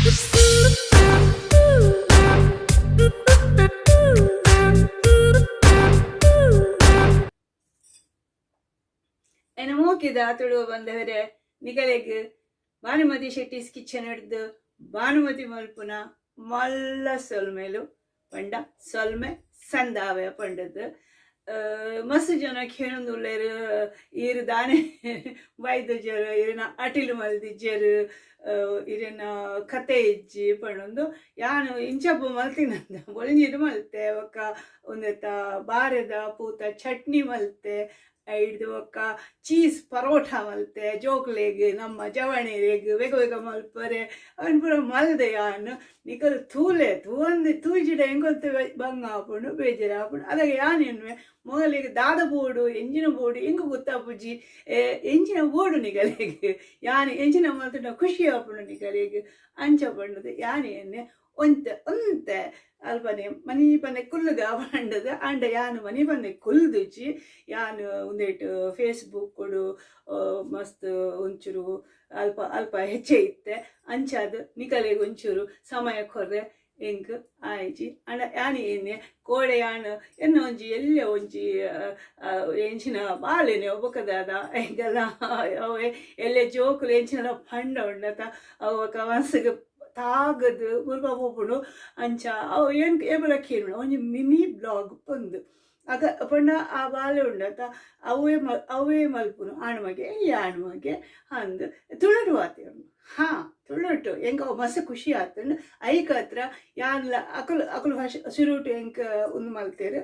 ಎನ್ನ ಮೋಕಿದ ತುಳುವ ಬಂದವರೆ, ನಿಗಲೆಗ್ ಭಾನುಮತಿ ಶೆಟ್ಟಿಸ್ ಕಿಚನ್ ಹಿಡ್ದು ಭಾನುಮತಿ ಮಲ್ಪುನ ಮಲ್ಲ ಸೊಲ್ಮೆಲು ಪಂಡ ಸೊಲ್ಮೆ ಸಂದಾವೆ ಪಂಡದ್ದು. ಮಸ್ತ್ ಜನ ಕೇಳೊಂದುಲ್ಲೆರ್, ಈರ್ ದಾನೆ ಬೈದುಜೆರ್, ಇರೆನ ಅಟಿಲ್ ಮಲ್ದಿಜ್ಜೆರ್, ಇರೆನ ಕತೆ ಇಜ್ಜಿ ಪಂಡೊಂದು. ಯಾನ್ ಇಂಚಪ್ಪ ಮಲ್ತಿನಂದ ಬೊಳಿಂಜಿಡ್ ಮಲ್ತೆ, ಬೊಕ್ಕ ಉಂದೆತ ಬಾರೆದ ಪೂತ ಚಟ್ನಿ ಮಲ್ತೆ, ಐಡ್ದ್ ಬೊಕ್ಕ ಚೀಸ್ ಪರೋಟ ಮಲ್ತೆ. ಜೋಕ್ಲೆಗ್ ನಮ್ಮ ಜವಣೆರೆಗ್ ಬೇಗ ಬೇಗ ಮಲ್ಪರೆ ಅವನ್ ಪೂರ ಮಲ್ದೆ. ಯಾನ್ ನಿಕಲ್ ತೂಲೆ, ತೂವಂದೆ ತೂಜಿಡ ಎಂಕೊಂತೆ ಬಂಗ ಆಪುಂಡು, ಬೇಜಾರು ಆಪುಂಡು. ಅದಾಗ ಯಾನ್ ಎನ್ನುವೆ, ಮೊಗಲಿಗೆ ದಾದ ಬೋಡು ಎಂಜಿನ ಬೋಡು ಎಂಕ್ ಗೊತ್ತಾಪುಜಿ, ಎಂಚಿನ ಬೋಡು ನಿಕಲೆಗ್, ಯಾನ್ ಎಂಚಿನ ಮಲ್ತುಂಡ ಖುಷಿ ಆಪುಂಡು ನಿಕಲೆಗ್ ಅಂಚ ಪಂಡುದು ಯಾನ್ ಎನ್ನೆ. ಒಂತೆ ಒಂತೆ ಅಲ್ಪನೆ ಮನಿ ಪಂದೆ ಕುಲ್ಲುಗ ಪಂಡದು. ಆಂಡ ಯಾನ್ ಮನಿ ಪಂದೆ ಕುಲ್ದುಜಿ. ಯಾನ್ ಉಂದೆಟ್ ಫೇಸ್ಬುಕ್ಕುಡು ಮಸ್ತ್ ಒಂಚೂರು ಅಲ್ಪ ಅಲ್ಪ ಹೆಚ್ಚೆ ಇತ್ತೆ. ಅಂಚಾದ್ ನಿಕಲೆಗ್ ಒಂಚೂರು ಸಮಯ ಕೊರ್ರೆ ಎಂಕ್ ಆಯ್ಜಿ. ಆಂಡ ಯಾನ್ ಎನ್ನೆ ಕೋಡೆ ಯಾನ್ ಎನ್ನ ಒಂಜಿ ಎಲ್ಲೆ ಒಂಜಿ ಎಂಚಿನ ಬಾಲೆನೆ ಬೊಕ್ಕ ದಾದ ಎಂಕಲ್ಲ ಅವೇ ಎಲ್ಲೆ ಜೋಕುಲು ಎಂಚಿನ ಪಂಡ ಉಂಡತ ಅವು ಬೊಕ್ಕ ಮನಸ್ಸಿಗೆ ತಾಗದು ಮುಲ್ಪ ಪೋಪುಂಡು. ಅಂಚ ಅವು ಏನ್ ಏಪಲ ಕೇನುಂಡು ಒಂಜಿ ಮಿನಿ ಬ್ಲಾಗ್ ಪಂದ್. ಅಗ ಪಂಡ ಆ ಬಾಲೆ ಉಂಡತ ಅವೇ ಅವೇ ಮಲ್ಪುನು ಆಣ್ ಮಗೆ ಈ ಆಣ್ ಮಗೆ ಅಂದ್ ತುಳುಟು ಪಾತೆರುನು. ಹಾ ತುಳುಟು ಎಂಕ್ ಅವು ಮಸ್ತ್ ಖುಷಿ ಆತುಂಡು. ಐಕತ್ರ ಯಾನ್ಲ ಅಕುಲು ಅಕುಲು ಫಸ್ಟ್ ಸುರುಟು ಎಂಕ್ ಉಂದು ಮಲ್ತೆರ್,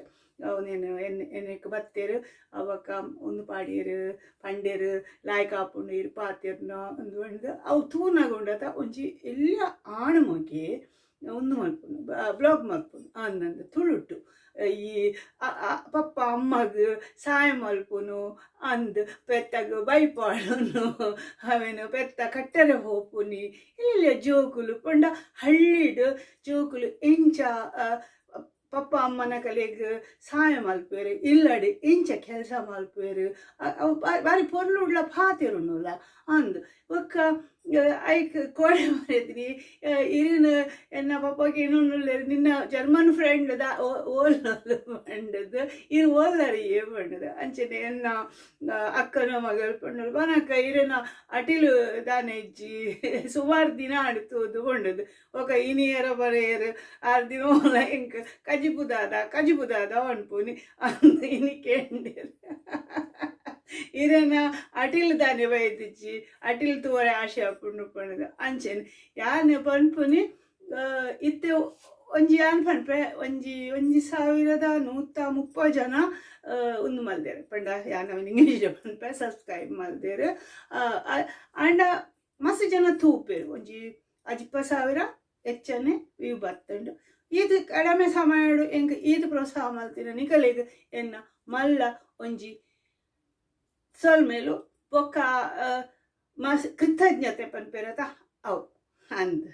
ಉಂದೆನ್ ಎನ್ ಎನ್ನೆಕ್ ಬತ್ತೆರ್. ಬೊಕ್ಕ ಉಂದು ಪಾಡಿಯೆರ್ ಪಂಡೆರ್ ಲಾಯ್ಕ್ ಆಪುಂಡು ಇರ್ ಪಾತೆರ್ನ ಉಂದು ಪಂಡ್ದ್. ಅವು ತೂನಗ ಉಂಡತ ಒಂಜಿ ಎಲ್ಯ ಆಣ್ ಮಗೆ ಉಂದು ಮಲ್ಪುನು ಬ್ಲಾಗ್ ಮಲ್ಪುನು ಅಂದಂದ್ ತುಳುಟು, ಈ ಪಪ್ಪ ಅಮ್ಮಗ್ ಸಾಯ ಮಲ್ಪುನು ಅಂದ್, ಪೆತ್ತಗ್ ಬೈಪಾಡುನು, ಅವೆನ್ ಪೆತ್ತ ಕಟ್ಟರೆ ಪೋಪುನಿ, ಎಲ್ಯ ಜೋಕುಲು ಪಂಡ ಹಳ್ಳಿಡ್ ಜೋಕುಲು ಎಂಚ ಪಪ್ಪ ಅಮ್ಮನ ಕಲೆಗ್ ಸಹಾಯ ಮಲ್ಪುವೆರ್, ಇಲ್ಲಡ್ ಎಂಚ ಕೆಲಸ ಮಲ್ಪುವೆರ್, ಅವು ಬಾರಿ ಪೊರ್ಲುಡ್ಲ ಪಾತೆರುಂಡುಲ ಅಂದ್. ಬೊಕ್ಕ ಐಕ್ ಕೋಡೆ ಬರೆತಿನಿ ಇರಿನ ಎನ್ನ ಪಪ್ಪಗೆ ಇನ್ನೊಂದುಲ್ಲೆರ್ ನಿನ್ನ ಜರ್ಮನ್ ಫ್ರೆಂಡ್ ದ ಓಲ್ ಪಂಡದು, ಇರ್ ಓಲ್ಲರಿ ಪಂಡದು. ಅಂಚನೆ ಎನ್ನ ಅಕ್ಕನ ಮಗಳು ಪಂಡಳು, ಬನಕ್ಕ ಇರೆನ ಅಟಿಲು ದಾನೆ ಇಜ್ಜಿ, ಸುಮಾರು ದಿನ ಆಂಡ್ ತೂದು ಪಂಡದು. ಬೊಕ್ಕ ಇನಿಯರ ಬರೆಯರ್ ಆರ್ ದಿನ ಎಂಕ್ ಕಜಿಪು ದಾದ ಕಜಿಪು ದಾದ ಪನ್ಪುನಿ ಅಂದ್ ಇನಿ ಕೇಂಡೆರ್. ಇರೆನ ಅಟಿಲ್ ದಾನೆ ಬೈದಿಜ್ಜಿ, ಅಟಿಲ್ ತೂವರೆ ಆಶೆ ಆಪುಂಡು ಪಂಡುದು. ಅಂಚೆನೆ ಯಾನ್ ಪನ್ಪುನಿ ಇತ್ತೆ ಒಂಜಿ ಯಾನ್ ಪನ್ಪೆ ಒಂಜಿ ಒಂಜಿ 1130 ಜನ ಉಂದು ಮಲ್ದೆರ್ ಪಂಡ ಯಾನ್ ಅವೆನ್ ಇಂಗ್ಲೀಷ್ ಪನ್ಪೆ ಸಬ್ಸ್ಕ್ರೈಬ್ ಮಲ್ದೆರ್. ಆಂಡ ಮಸ್ತ್ ಜನ ತೂಪೆರ್, ಒಂಜಿ 50,000 ಹೆಚ್ಚನೆ ವ್ಯೂ ಬತ್ತುಂಡು. ಈತ್ ಕಡಿಮೆ ಸಮಯಡು ಎಂಕ್ ಈತ್ ಪ್ರೋತ್ಸಾಹ ಮಲ್ತಿನ ನಿಕಲೆಗ್ ಎನ್ನ ಮಲ್ಲ ಒಂಜಿ ಸೊಲ್ಮೆಲು ಬೊಕ್ಕ ಮಸ್ ಕೃತಜ್ಞತೆ ಪನ್ಪೆರತ ಅವು ಅಂದ್.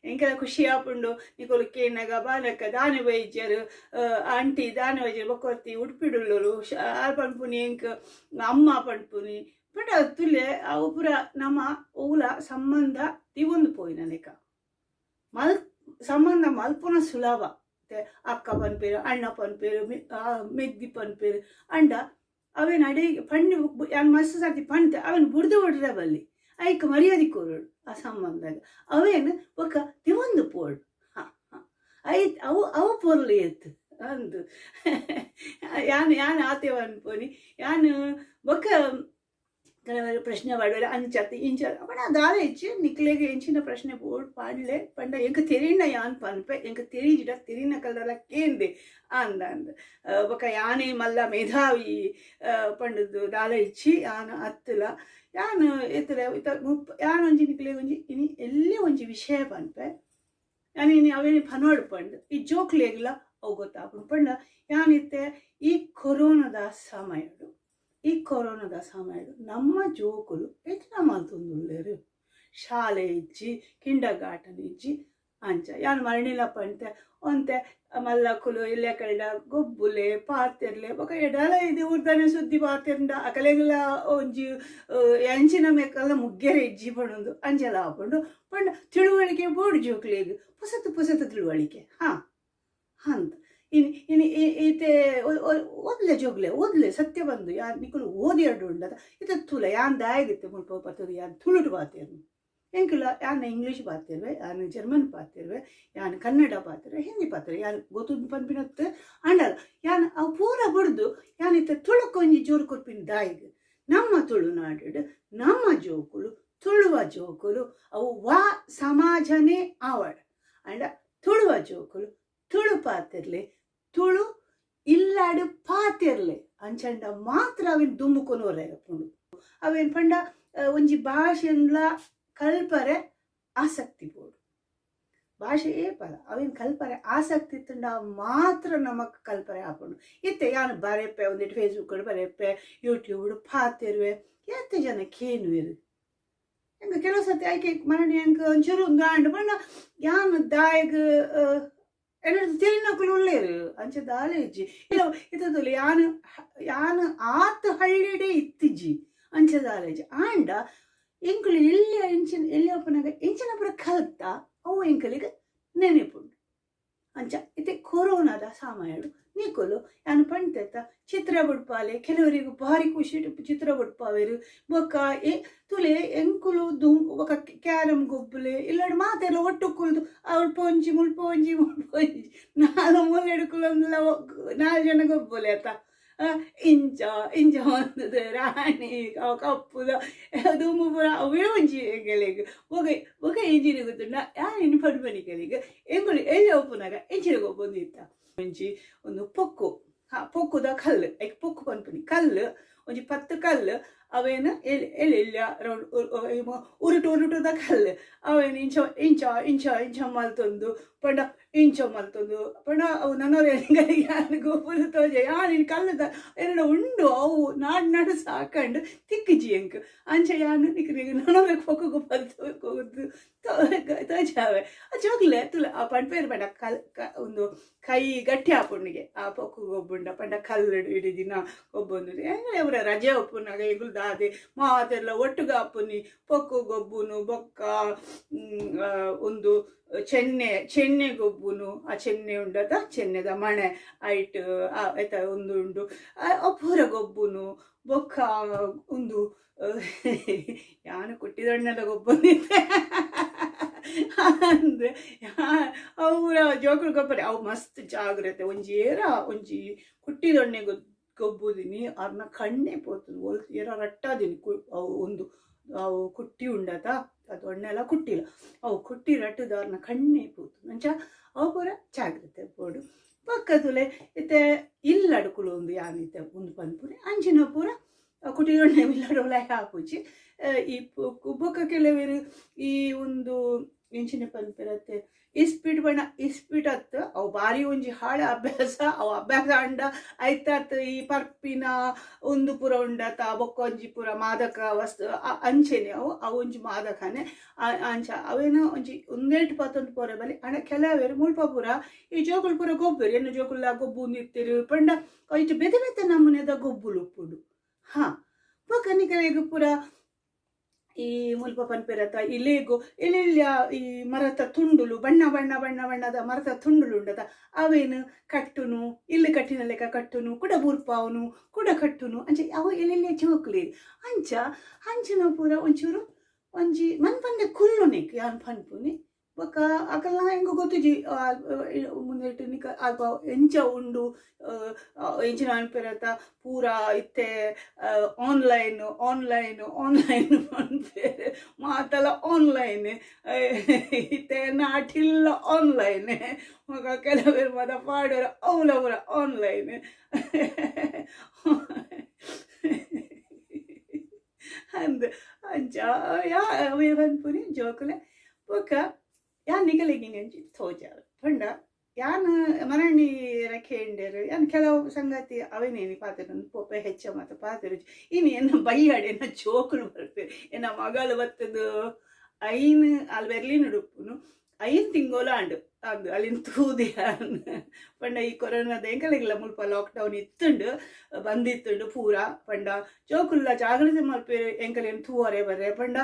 ಎಂಕೆಲ ಖುಷಿ ಆಪುಂಡು ನಿಕುಲು ಕೇನಗ, ಬಾಲಕ ದಾನೆ ಬೈಜೆರ್ ಆಂಟಿ ದಾನೆ ಬೈಜೆರ್, ಬೊಕ್ಕ ಒರ್ತಿ ಉಡುಪಿಡುಲ್ಲರು ಆರ್ ಪನ್ಪುನಿ ಎಂಕ್ ಅಮ್ಮ ಪನ್ಪುನಿ ಪಂಡ ತುಲೆ. ಅವು ಪೂರ ನಮ ಒವುಲ ಸಂಬಂಧ ದಿವೊಂದು ಪೋಯಿನ ಲೆಕ ಮಲ್ ಸಂಬಂಧ ಮಲ್ಪುನ ಸುಲಭ. ಅಕ್ಕ ಪನ್ಪೆರ್, ಅಣ್ಣ ಪನ್ಪೆರ್, ಮೆಗ್ದಿ ಪನ್ಪೆರ್. ಅಂಡ ಅವೇನ್ ಅಡೆ ಪಂಡಿ ಯಾನ್ ಮಸ್ತ್ ಸರ್ತಿ ಪಂತೆ, ಅವೇನ್ ಬುಡ್ದು ಬುಡ್ರೆ ಬಲ್ಲಿ, ಐಕ್ ಮರ್ಯಾದೆ ಕೊರೊಡು ಆ ಸಂಬಂಧಗ್, ಅವೇನ್ ಬೊಕ್ಕ ದಿವೊಂದು ಪೋಡು. ಹಾ I ಅವು ಅವು ಪೊರ್ಲು ಏತ್ ಅಂದ್. ಯಾನ್ ಯಾನ್ ಆತೆ ಪನ್ಪುನಿ. ಯಾನ್ ಬೊಕ್ಕ ಕೆಲವೆರ್ ಪ್ರಶ್ನೆ ಪಾಡ್ವೆರ್ ಅಂಚತ್ ಇಂಚ ಪಂಡ ದಾದ ಇಜ್ಜಿ, ನಿಕ್ಲೆಗ್ ಎಂಚಿನ ಪ್ರಶ್ನೆ ಬೋಡು ಪಾಡ್ಲೆ ಪಂಡ ಎಂಕ್ ತೆರಿನ ಯಾನ್ ಪನ್ಪೆ, ಎಂಕ್ ತೆರಿಜಿಡ ತೆರಿನಕಲ್ದಲ ಕೇಂದೆ ಅಂದ್ ಅಂದ್. ಬೊಕ್ಕ ಯಾನೇ ಮಲ್ಲ ಮೇಧಾವಿ ಪಂಡುದು ದಾಲ ಇಜ್ಜಿ, ಯಾನ್ ಅತ್ತುಲ. ಯಾನ್ ಏತುಲ ಇತ್ತ ಯಾನ್ ಒಂಜಿ ನಿಕ್ಲೆಗ್ ಒಂಜಿ ಇನಿ ಎಲ್ಲೆ ಒಂಜಿ ವಿಷಯ ಪನ್ಪೆ, ಯಾನ್ ಇನಿ ಅವೇನೆ ಪನೊಡು ಪಂಡ್ ಈ ಜೋಕ್ಲೆಗ್ಲ ಅವು ಗೊತ್ತಾಪುಂಡು. ಪಂಡ ಯಾನ್ ಇತ್ತೆ ಈ ಕೊರೋನಾದ ಸಮಯಡು, ಈ ಕೊರೋನಾದ ಸಮಯಡು ನಮ್ಮ ಜೋಕುಲು ಎಂಚಿನ ಮಲ್ತೊಂದುಲ್ಲೆರ್, ಶಾಲೆ ಇಜ್ಜಿ, ಕಿಂಡರ್ ಗಾರ್ಟನ್ ಇಜ್ಜಿ, ಅಂಚ ಯಾನ್ ಮರಣಿಲ ಪಂತೆ ಒಂತೆ ಮಲ್ಲಕುಲು ಇಲ್ಲಕಲ್ಡ ಗೊಬ್ಬುಲೆ ಪಾತೆರ್ಲೆ ಬೊಕ ಎಡಲ ಇದು ಊರ್ದನೆ ಸುದ್ದಿ ಪಾತೆರ್ಂಡ ಅಕಲೆಗ್ಲ ಒಂಜಿ ಎಂಚಿನ ಮೇಕಲ್ಲ ಮುಗ್ಗೆರೆ ಇಜ್ಜಿ ಪಣೊಂದು ಅಂಚಲ ಆಪುಂಡು ಪಂಡ ತಿಳುವಳಿಕೆ ಬೋಡು ಜೋಕ್ಲೆಗ್ ಪೊಸತು ಪೊಸತು ತಿಳುವಳಿಕೆ ಹಾಂ ಅಂತ ಇನಿ ಇನಿ ಈತೆ ಓದ್ಲೆ ಜೋಗ್ಲೆ ಓದ್ಲೆ ಸತ್ಯ ಬಂದು ಯಾನ್ ನಿಕುಲು ಓದಿ ಎರಡು ಉಂಡದ ಇತ್ತೆ ತುಲ ಯಾನ್ ದಾಯಗಿತ್ತೆ ಮುಲ್ಪ ಬತ್ತದು ಯಾನ್ ತುಳುಟು ಪಾತೆರ್ನು ಎಂಕುಲ ಯಾನ್ ಇಂಗ್ಲೀಷ್ ಪಾತೆರ್ವೆ ಯಾನ್ ಜರ್ಮನ್ ಪಾತೆರ್ವೆ ಯಾನ್ ಕನ್ನಡ ಪಾತೆರ್ವೆ ಹಿಂದಿ ಪಾತೆರ್ವೆ ಯಾನ್ ಗೊತ್ತುಂದು ಪನ್ಪಿನತ್ತು ಅಂಡಲ ಯಾನ್ ಅವು ಪೂರ ಬುಡ್ದು ಯಾನ್ ಇತ್ತೆ ತುಳುಕೊಂಜಿ ಜೋರು ಕೊರ್ಪಿನ ದಾಯಿಗ್ ನಮ್ಮ ತುಳುನಾಡು ನಮ್ಮ ಜೋಕುಲು ತುಳುವ ಜೋಕುಲು ಅವು ವಾ ಸಮಾಜನೇ ಆವಡ್ ಅಂಡ ತುಳುವ ಜೋಕುಲು ತುಳು ಪಾತೆರ್ಲೆ ತುಳು ಇಲ್ಲಾಡು ಪಾತೆರ್ಲೆ ಅಂಚಂಡ ಮಾತ್ರ ಅವೇನು ದುಂಬುಕೊನೋರೆ ಪುಂಡು ಅವೇನು ಪಂಡ ಒಂಜಿ ಭಾಷೆನ್ಲ ಕಲ್ಪರೆ ಆಸಕ್ತಿ ಬೋಡು ಭಾಷೆ ಏಪಲ ಅವೇನು ಕಲ್ಪರೆ ಆಸಕ್ತಿ ಇತ್ತಂಡ ಮಾತ್ರ ನಮಕ್ ಕಲ್ಪರೆ ಆಪುಂಡು ಇತ್ತೆ ಯಾನ್ ಬರೆಪೆ ಒಂದಿಟ್ಟು ಫೇಸ್ಬುಕ್ ಬರೆಪೆ ಯೂಟ್ಯೂಬ್ ಪಾತೆರುವೆ ಏತೆ ಜನ ಕೇನುವೆರು ಎಂಕ್ ಕೆಲವು ಸರ್ತಿ ಐಕೆ ಮರಣಿ ಎಂಕ್ ಒಂಚೂರು ಒಂದು ಆಂಡ್ ಪಂಡ ಯಾನ್ ದಾಯಗ್ ಎನ್ನಡ ತೆರಿನಕುಲು ಉಲ್ಲೇರು ಅಂಚ ದಾಲೆ ಇಜ್ಜಿ ಇಲ್ಲ ಇತ್ತದಲ್ಲ ಯಾನ್ ಯಾನ್ ಆತ್ ಹಳ್ಳಿಡೆ ಇತ್ತಿಜ್ಜಿ ಅಂಚ ದಾಲೆ ಇಜ್ಜಿ ಆಂಡ ಎಂಕುಲು ಎಲ್ಲಿ ಎಂಚಿನ ಎಲ್ಲಿ ಅಪ್ಪನಾಗ ಎಂಚಿನ ಪೂರ ಕಲ್ತ ಅವು ಎಂಕಲಿಗೆ ನೆನೆಪುಂಡು ಅಂಚ ಇತ್ತೆ ಕೊರೋನಾದ ಸಮಯಡು ನಿಕುಲು ಯಾನ್ ಪಂತೆತ್ತ ಚಿತ್ರ ಬುಡ್ಪಾಲೆ ಕೆಲವರಿಗೆ ಭಾರಿ ಖುಷಿ ಚಿತ್ರ ಬುಡ್ಪಾವೇರು ಬೊಕ್ಕ ತುಲೆ ಎಂಕುಲು ಬೊಕ್ಕ ಕ್ಯಾರಮ್ ಗೊಬ್ಬುಲೆ ಇಲ್ಲಾಡ್ ಮಾತೆಲ್ಲ ಒಟ್ಟು ಕುಲ್ದು ಅವಳು ಪೊಂಜಿ ಮುಲ್ಪ ಒಂಜಿ ಮುಲ್ಪ ಒಂಜಿ ನಾಲ್ ಮೂಲೆಡುಕುಲೊಂದ್ಲ ನಾಲ್ ಜನ ಗೊಬ್ಬುಲೆ ಆತ ಇಂಚ ಇಂಚ ಒಂದದು ರಾಣಿ ಅವು ಕಪ್ಪುದ ದುಂಬು ಪೂರ ಅವೇ ಒಂಜಿ ಎಂಕಲೆಗ್ ಬೊಕ ಬೊಕ ಎಂಚಿನ ಗೊತ್ತುಂಡ ಯಾನ್ ಇನಿ ಪನ್ಪನಿಕಲೆಗ್ ಎಂಕುಲು ಎಲ್ಲಿ ಒಪ್ಪುನಗ ಎಂಚಿನ ಗೊಬ್ಬೊಂದು ಇತ್ತ ಒಂಜಿ ಒಂದು ಪೊಕ್ಕು ಹಾ ಪೊಕ್ಕುದ ಕಲ್ಲು ಐಕ್ ಪೊಕ್ಕು ಪನ್ಪುನಿ ಕಲ್ಲು ಒಂಜಿ 10 ಕಲ್ಲು ಅವೇನು ಎಲ್ಲಿ ಎಲ್ಲಿ ರೌಂಡ್ ಉರುಟು ಉರುಟುದ ಕಲ್ಲು ಅವೇನು ಇಂಚ ಇಂಚ ಇಂಚ ಇಂಚ ಮಲ್ತೊಂದು ಪಂಡ ಇಂಚ ಮಲ್ತೊಂದು ಪಂಡ ಅವು ನನೋರು ಯಾನ್ ಗೊಬ್ಬುದು ತೋಜೆ ಯಾನ್ ಇನಿ ಕಲ್ಲುದ ಎನ್ನಡ ಉಂಡು ಅವು ನಾಡ್ ನಾಡು ಸಾಕಂಡು ತಿಕ್ಕಿಜಿ ಎಂಕ್ ಅಂಚ ಯಾನ್ ನಿಕ್ ನನೋರ ಪೊಕ್ಕು ಗೊಬ್ಬು ತೋಜಾವೆ ಜೋಗ್ಲೆ ತುಲ ಆ ಪಂಪೇರು ಪಂಡ ಕಲ್ ಒಂದು ಕೈ ಗಟ್ಟಿ ಆಪುಂಡಿಗೆ ಆ ಪೊಕ್ಕು ಗೊಬ್ಬುಂಡ ಪಂಡ ಕಲ್ಲು ಇಡೀ ದಿನ ಗೊಬ್ಬೊಂದು ಎಂಗ್ಲೆ ಅವರ ರಜೆ ಒಪ್ಪುನಾಗ ಎಂಕುಲು ದಾದೆ ಮಾತೆಲ್ಲ ಒಟ್ಟುಗ ಆಪುನಿ ಪೊಕ್ಕು ಗೊಬ್ಬುನು ಬೊಕ್ಕ ಒಂದು ಚೆನ್ನೆ ಚೆನ್ನೆ ಗೊಬ್ಬುನು ಆ ಚೆನ್ನೆ ಉಂಡದ ಚೆನ್ನೆದ ಮಣೆ ಐಟ್ ಆಯ್ತ ಒಂದು ಉಂಡು ಪೂರ ಗೊಬ್ಬುನು ಬೊಕ್ಕ ಒಂದು ಯಾನು ಕುಟ್ಟಿದಣ್ಣೆಲ್ಲ ಗೊಬ್ಬೊಂದಿದ್ದೆ ಅಂದ್ರೆ ಅವರ ಜೋಕುಲು ಗೊಬ್ಬರೆ ಅವು ಮಸ್ತ್ ಜಾಗ್ರತೆ ಒಂಜಿ ಏರ ಒಂಜಿ ಕುಟ್ಟಿದೊಣ್ಣೆ ಗೊಬ್ಬುದಿನಿ ಅರ್ನ ಕಣ್ಣೆ ಪೋತುಂಡು ಒಲ್ ಏರ ರಟ್ಟಾದಿನಿ ಅವು ಒಂದು ಅವು ಕುಟ್ಟಿ ಉಂಡತ ಅದು ಒಣ್ಣೆಲ್ಲ ಕುಟ್ಟಿಲ್ಲ ಅವು ಕುಟ್ಟಿ ರಟ್ಟುದು ಅವ್ರನ್ನ ಕಣ್ಣೆ ಪೋತು ಅಂಚ ಅವು ಪೂರ ಜಾಗ್ರತೆ ಬೋಡು ಪಕ್ಕದುಲೆ ಇತ್ತೆ ಇಲ್ಲಡುಕುಲು ಒಂದು ಯಾನ್ ಇತ್ತೆ ಒಂದು ಪನ್ಪುನಿ ಅಂಚಿನ ಪೂರ ಕುಟ್ಟಿದೊಣ್ಣೆ ಇಲ್ಲಡುಲ ಆಪುಜಿ ಈ ಬೊಕ್ಕ ಕೆಲವರು ಈ ಒಂದು ಎಂಚಿನ ಪನ್ಪೆರತ್ತೆ ಇಸ್ಪೀಟ್ ಬಣ್ಣ ಇಸ್ಪೀಟ್ ಅತ್ತು ಅವು ಭಾರಿ ಒಂಜಿ ಹಾಳ ಅಭ್ಯಾಸ ಅವು ಅಭ್ಯಾಸ ಅಂಡ ಐತಾತ್ ಈ ಪರ್ಪಿನ ಒಂದು ಪೂರ ಉಂಡತ ಬೊಕ್ಕ ಒಂಜಿ ಪೂರ ಮಾದಕ ವಸ್ತು ಅಂಚೆನೆ ಅವು ಅವು ಒಂಜಿ ಮಾದಕನೆ ಅಂಚ ಅವೇನೋ ಒಂಜಿ ಒಂದೇಟು ಪತ್ತೊಂದು ಪೋರೆ ಬಲಿ ಅಂಡ ಕೆಲವೇರು ಮುಲ್ಪ ಪೂರ ಈ ಜೋಕುಲು ಪೂರ ಗೊಬ್ಬರು ಎನ್ನು ಜೋಕುಲ ಗೊಬ್ಬು ಇರ್ತಿರು ಪಂಡ ಇಟ್ಟು ಬೇತೆ ಬೇತೆ ನಮೂನೆದ ಗೊಬ್ಬುಲು ಉಪ್ಪುಂಡು ಹಾಂ ಬೊಕ್ಕ ನಿಕಲೆಗ್ ಪೂರ ಈ ಮುಲ್ಪ ಪನ್ಪೆರತ ಇಲೆಗು ಇಲ್ಲೆಲ್ಲ ಈ ಮರತ ತುಂಡುಲು ಬಣ್ಣ ಬಣ್ಣ ಬಣ್ಣ ಬಣ್ಣದ ಮರತ ತುಂಡುಲು ಉಂಡತ ಅವೇನು ಕಟ್ಟುನು ಇಲ್ಲಿ ಕಟ್ಟಿನ ಲೆಕ್ಕ ಕಟ್ಟುನು ಕುಡ ಬೂರ್ಪಾವನು ಕುಡ ಕಟ್ಟುನು ಅಂಚ ಅವು ಎಲ್ಲೆಲ್ಲ ಜೋಕ್ಲಿ ಅಂಚ ಅಂಚಿನ ಪೂರ ಒಂಚೂರು ಒಂಜಿ ಮನ್ಪಂದೆ ಕುಲ್ಲುನಿಕ್ ಯಾನ್ ಪನ್ಪುನಿ ಬೊಕ್ಕ ಅಕಲ್ನ ಎಂಕ್ ಗೊತ್ತಿಜಿ ಮುಂದೆ ನಿಕ ಅಲ್ಪ ಎಂಚ ಉಂಡು ಎಂಚಿನ ಅನ್ಪೆರತ ಪೂರ ಇತ್ತೆ ಆನ್ಲೈನ್ ಆನ್ಲೈನ್ ಆನ್ಲೈನ್ ಪನ್ಪೆರ್ ಮಾತಲ ಆನ್ಲೈನ್ ಇತ್ತೆ ನಾಟಿಲ್ಲ ಆನ್ಲೈನ್ ಬೊಕ ಕೆಲವೆರ್ ಮಾತ ಪಾಡ್ವೆರ್ ಅವ್ಲ ಪೂರ ಆನ್ಲೈನ್ ಅಂದ್ ಅಂಚ ಯಾ ಅವೇ ಪನ್ಪುನಿ ಜೋಕುಲೆ ಬೊಕ ಯಾನ್ ನಿಕಲೆಗ್ ಒಂಜಿ ತೋಜಾವೆ ಪಂಡ ಯಾನ್ ಮರಣಿ ರಖೇಂಡೆರ್ ಯಾನ್ ಕೆಲವು ಸಂಗತಿ ಅವೇನೇನಿ ಪಾತೆರೊಂದು ಪೋಪೆ ಹೆಚ್ಚ ಮಾತ ಪಾತೆರುಜಿ ಇನಿ ಎನ್ನ ಬೈಯಾಡ್ ಎನ್ನ ಜೋಕುಲು ಬರ್ಪೆರ್ ಎನ್ನ ಮಗಳು ಬತ್ತುದು ಐನ್ ಆಲ್ ಬೆರ್ಲಿನ್ ಉಪ್ಪುನು 5 ತಿಂಗಳು ಆಂಡು ಅಂದು ಅಲ್ಲಿನ ತೂದಿ ಪಂಡ ಈ ಕೊರೋನಾದ ಎಂಕಲೆಗ್ಲ ಮುಲ್ಪ ಲಾಕ್ಡೌನ್ ಇತ್ತುಂಡು ಬಂದಿತ್ತುಂಡು ಪೂರ ಪಂಡ ಜೋಕುಲ್ಲ ಜಾಗ್ರತೆ ಮಲ್ಪೇರು ಎಂಕಲೇನು ತೂವರೆ ಬರ್ರೆ ಪಂಡ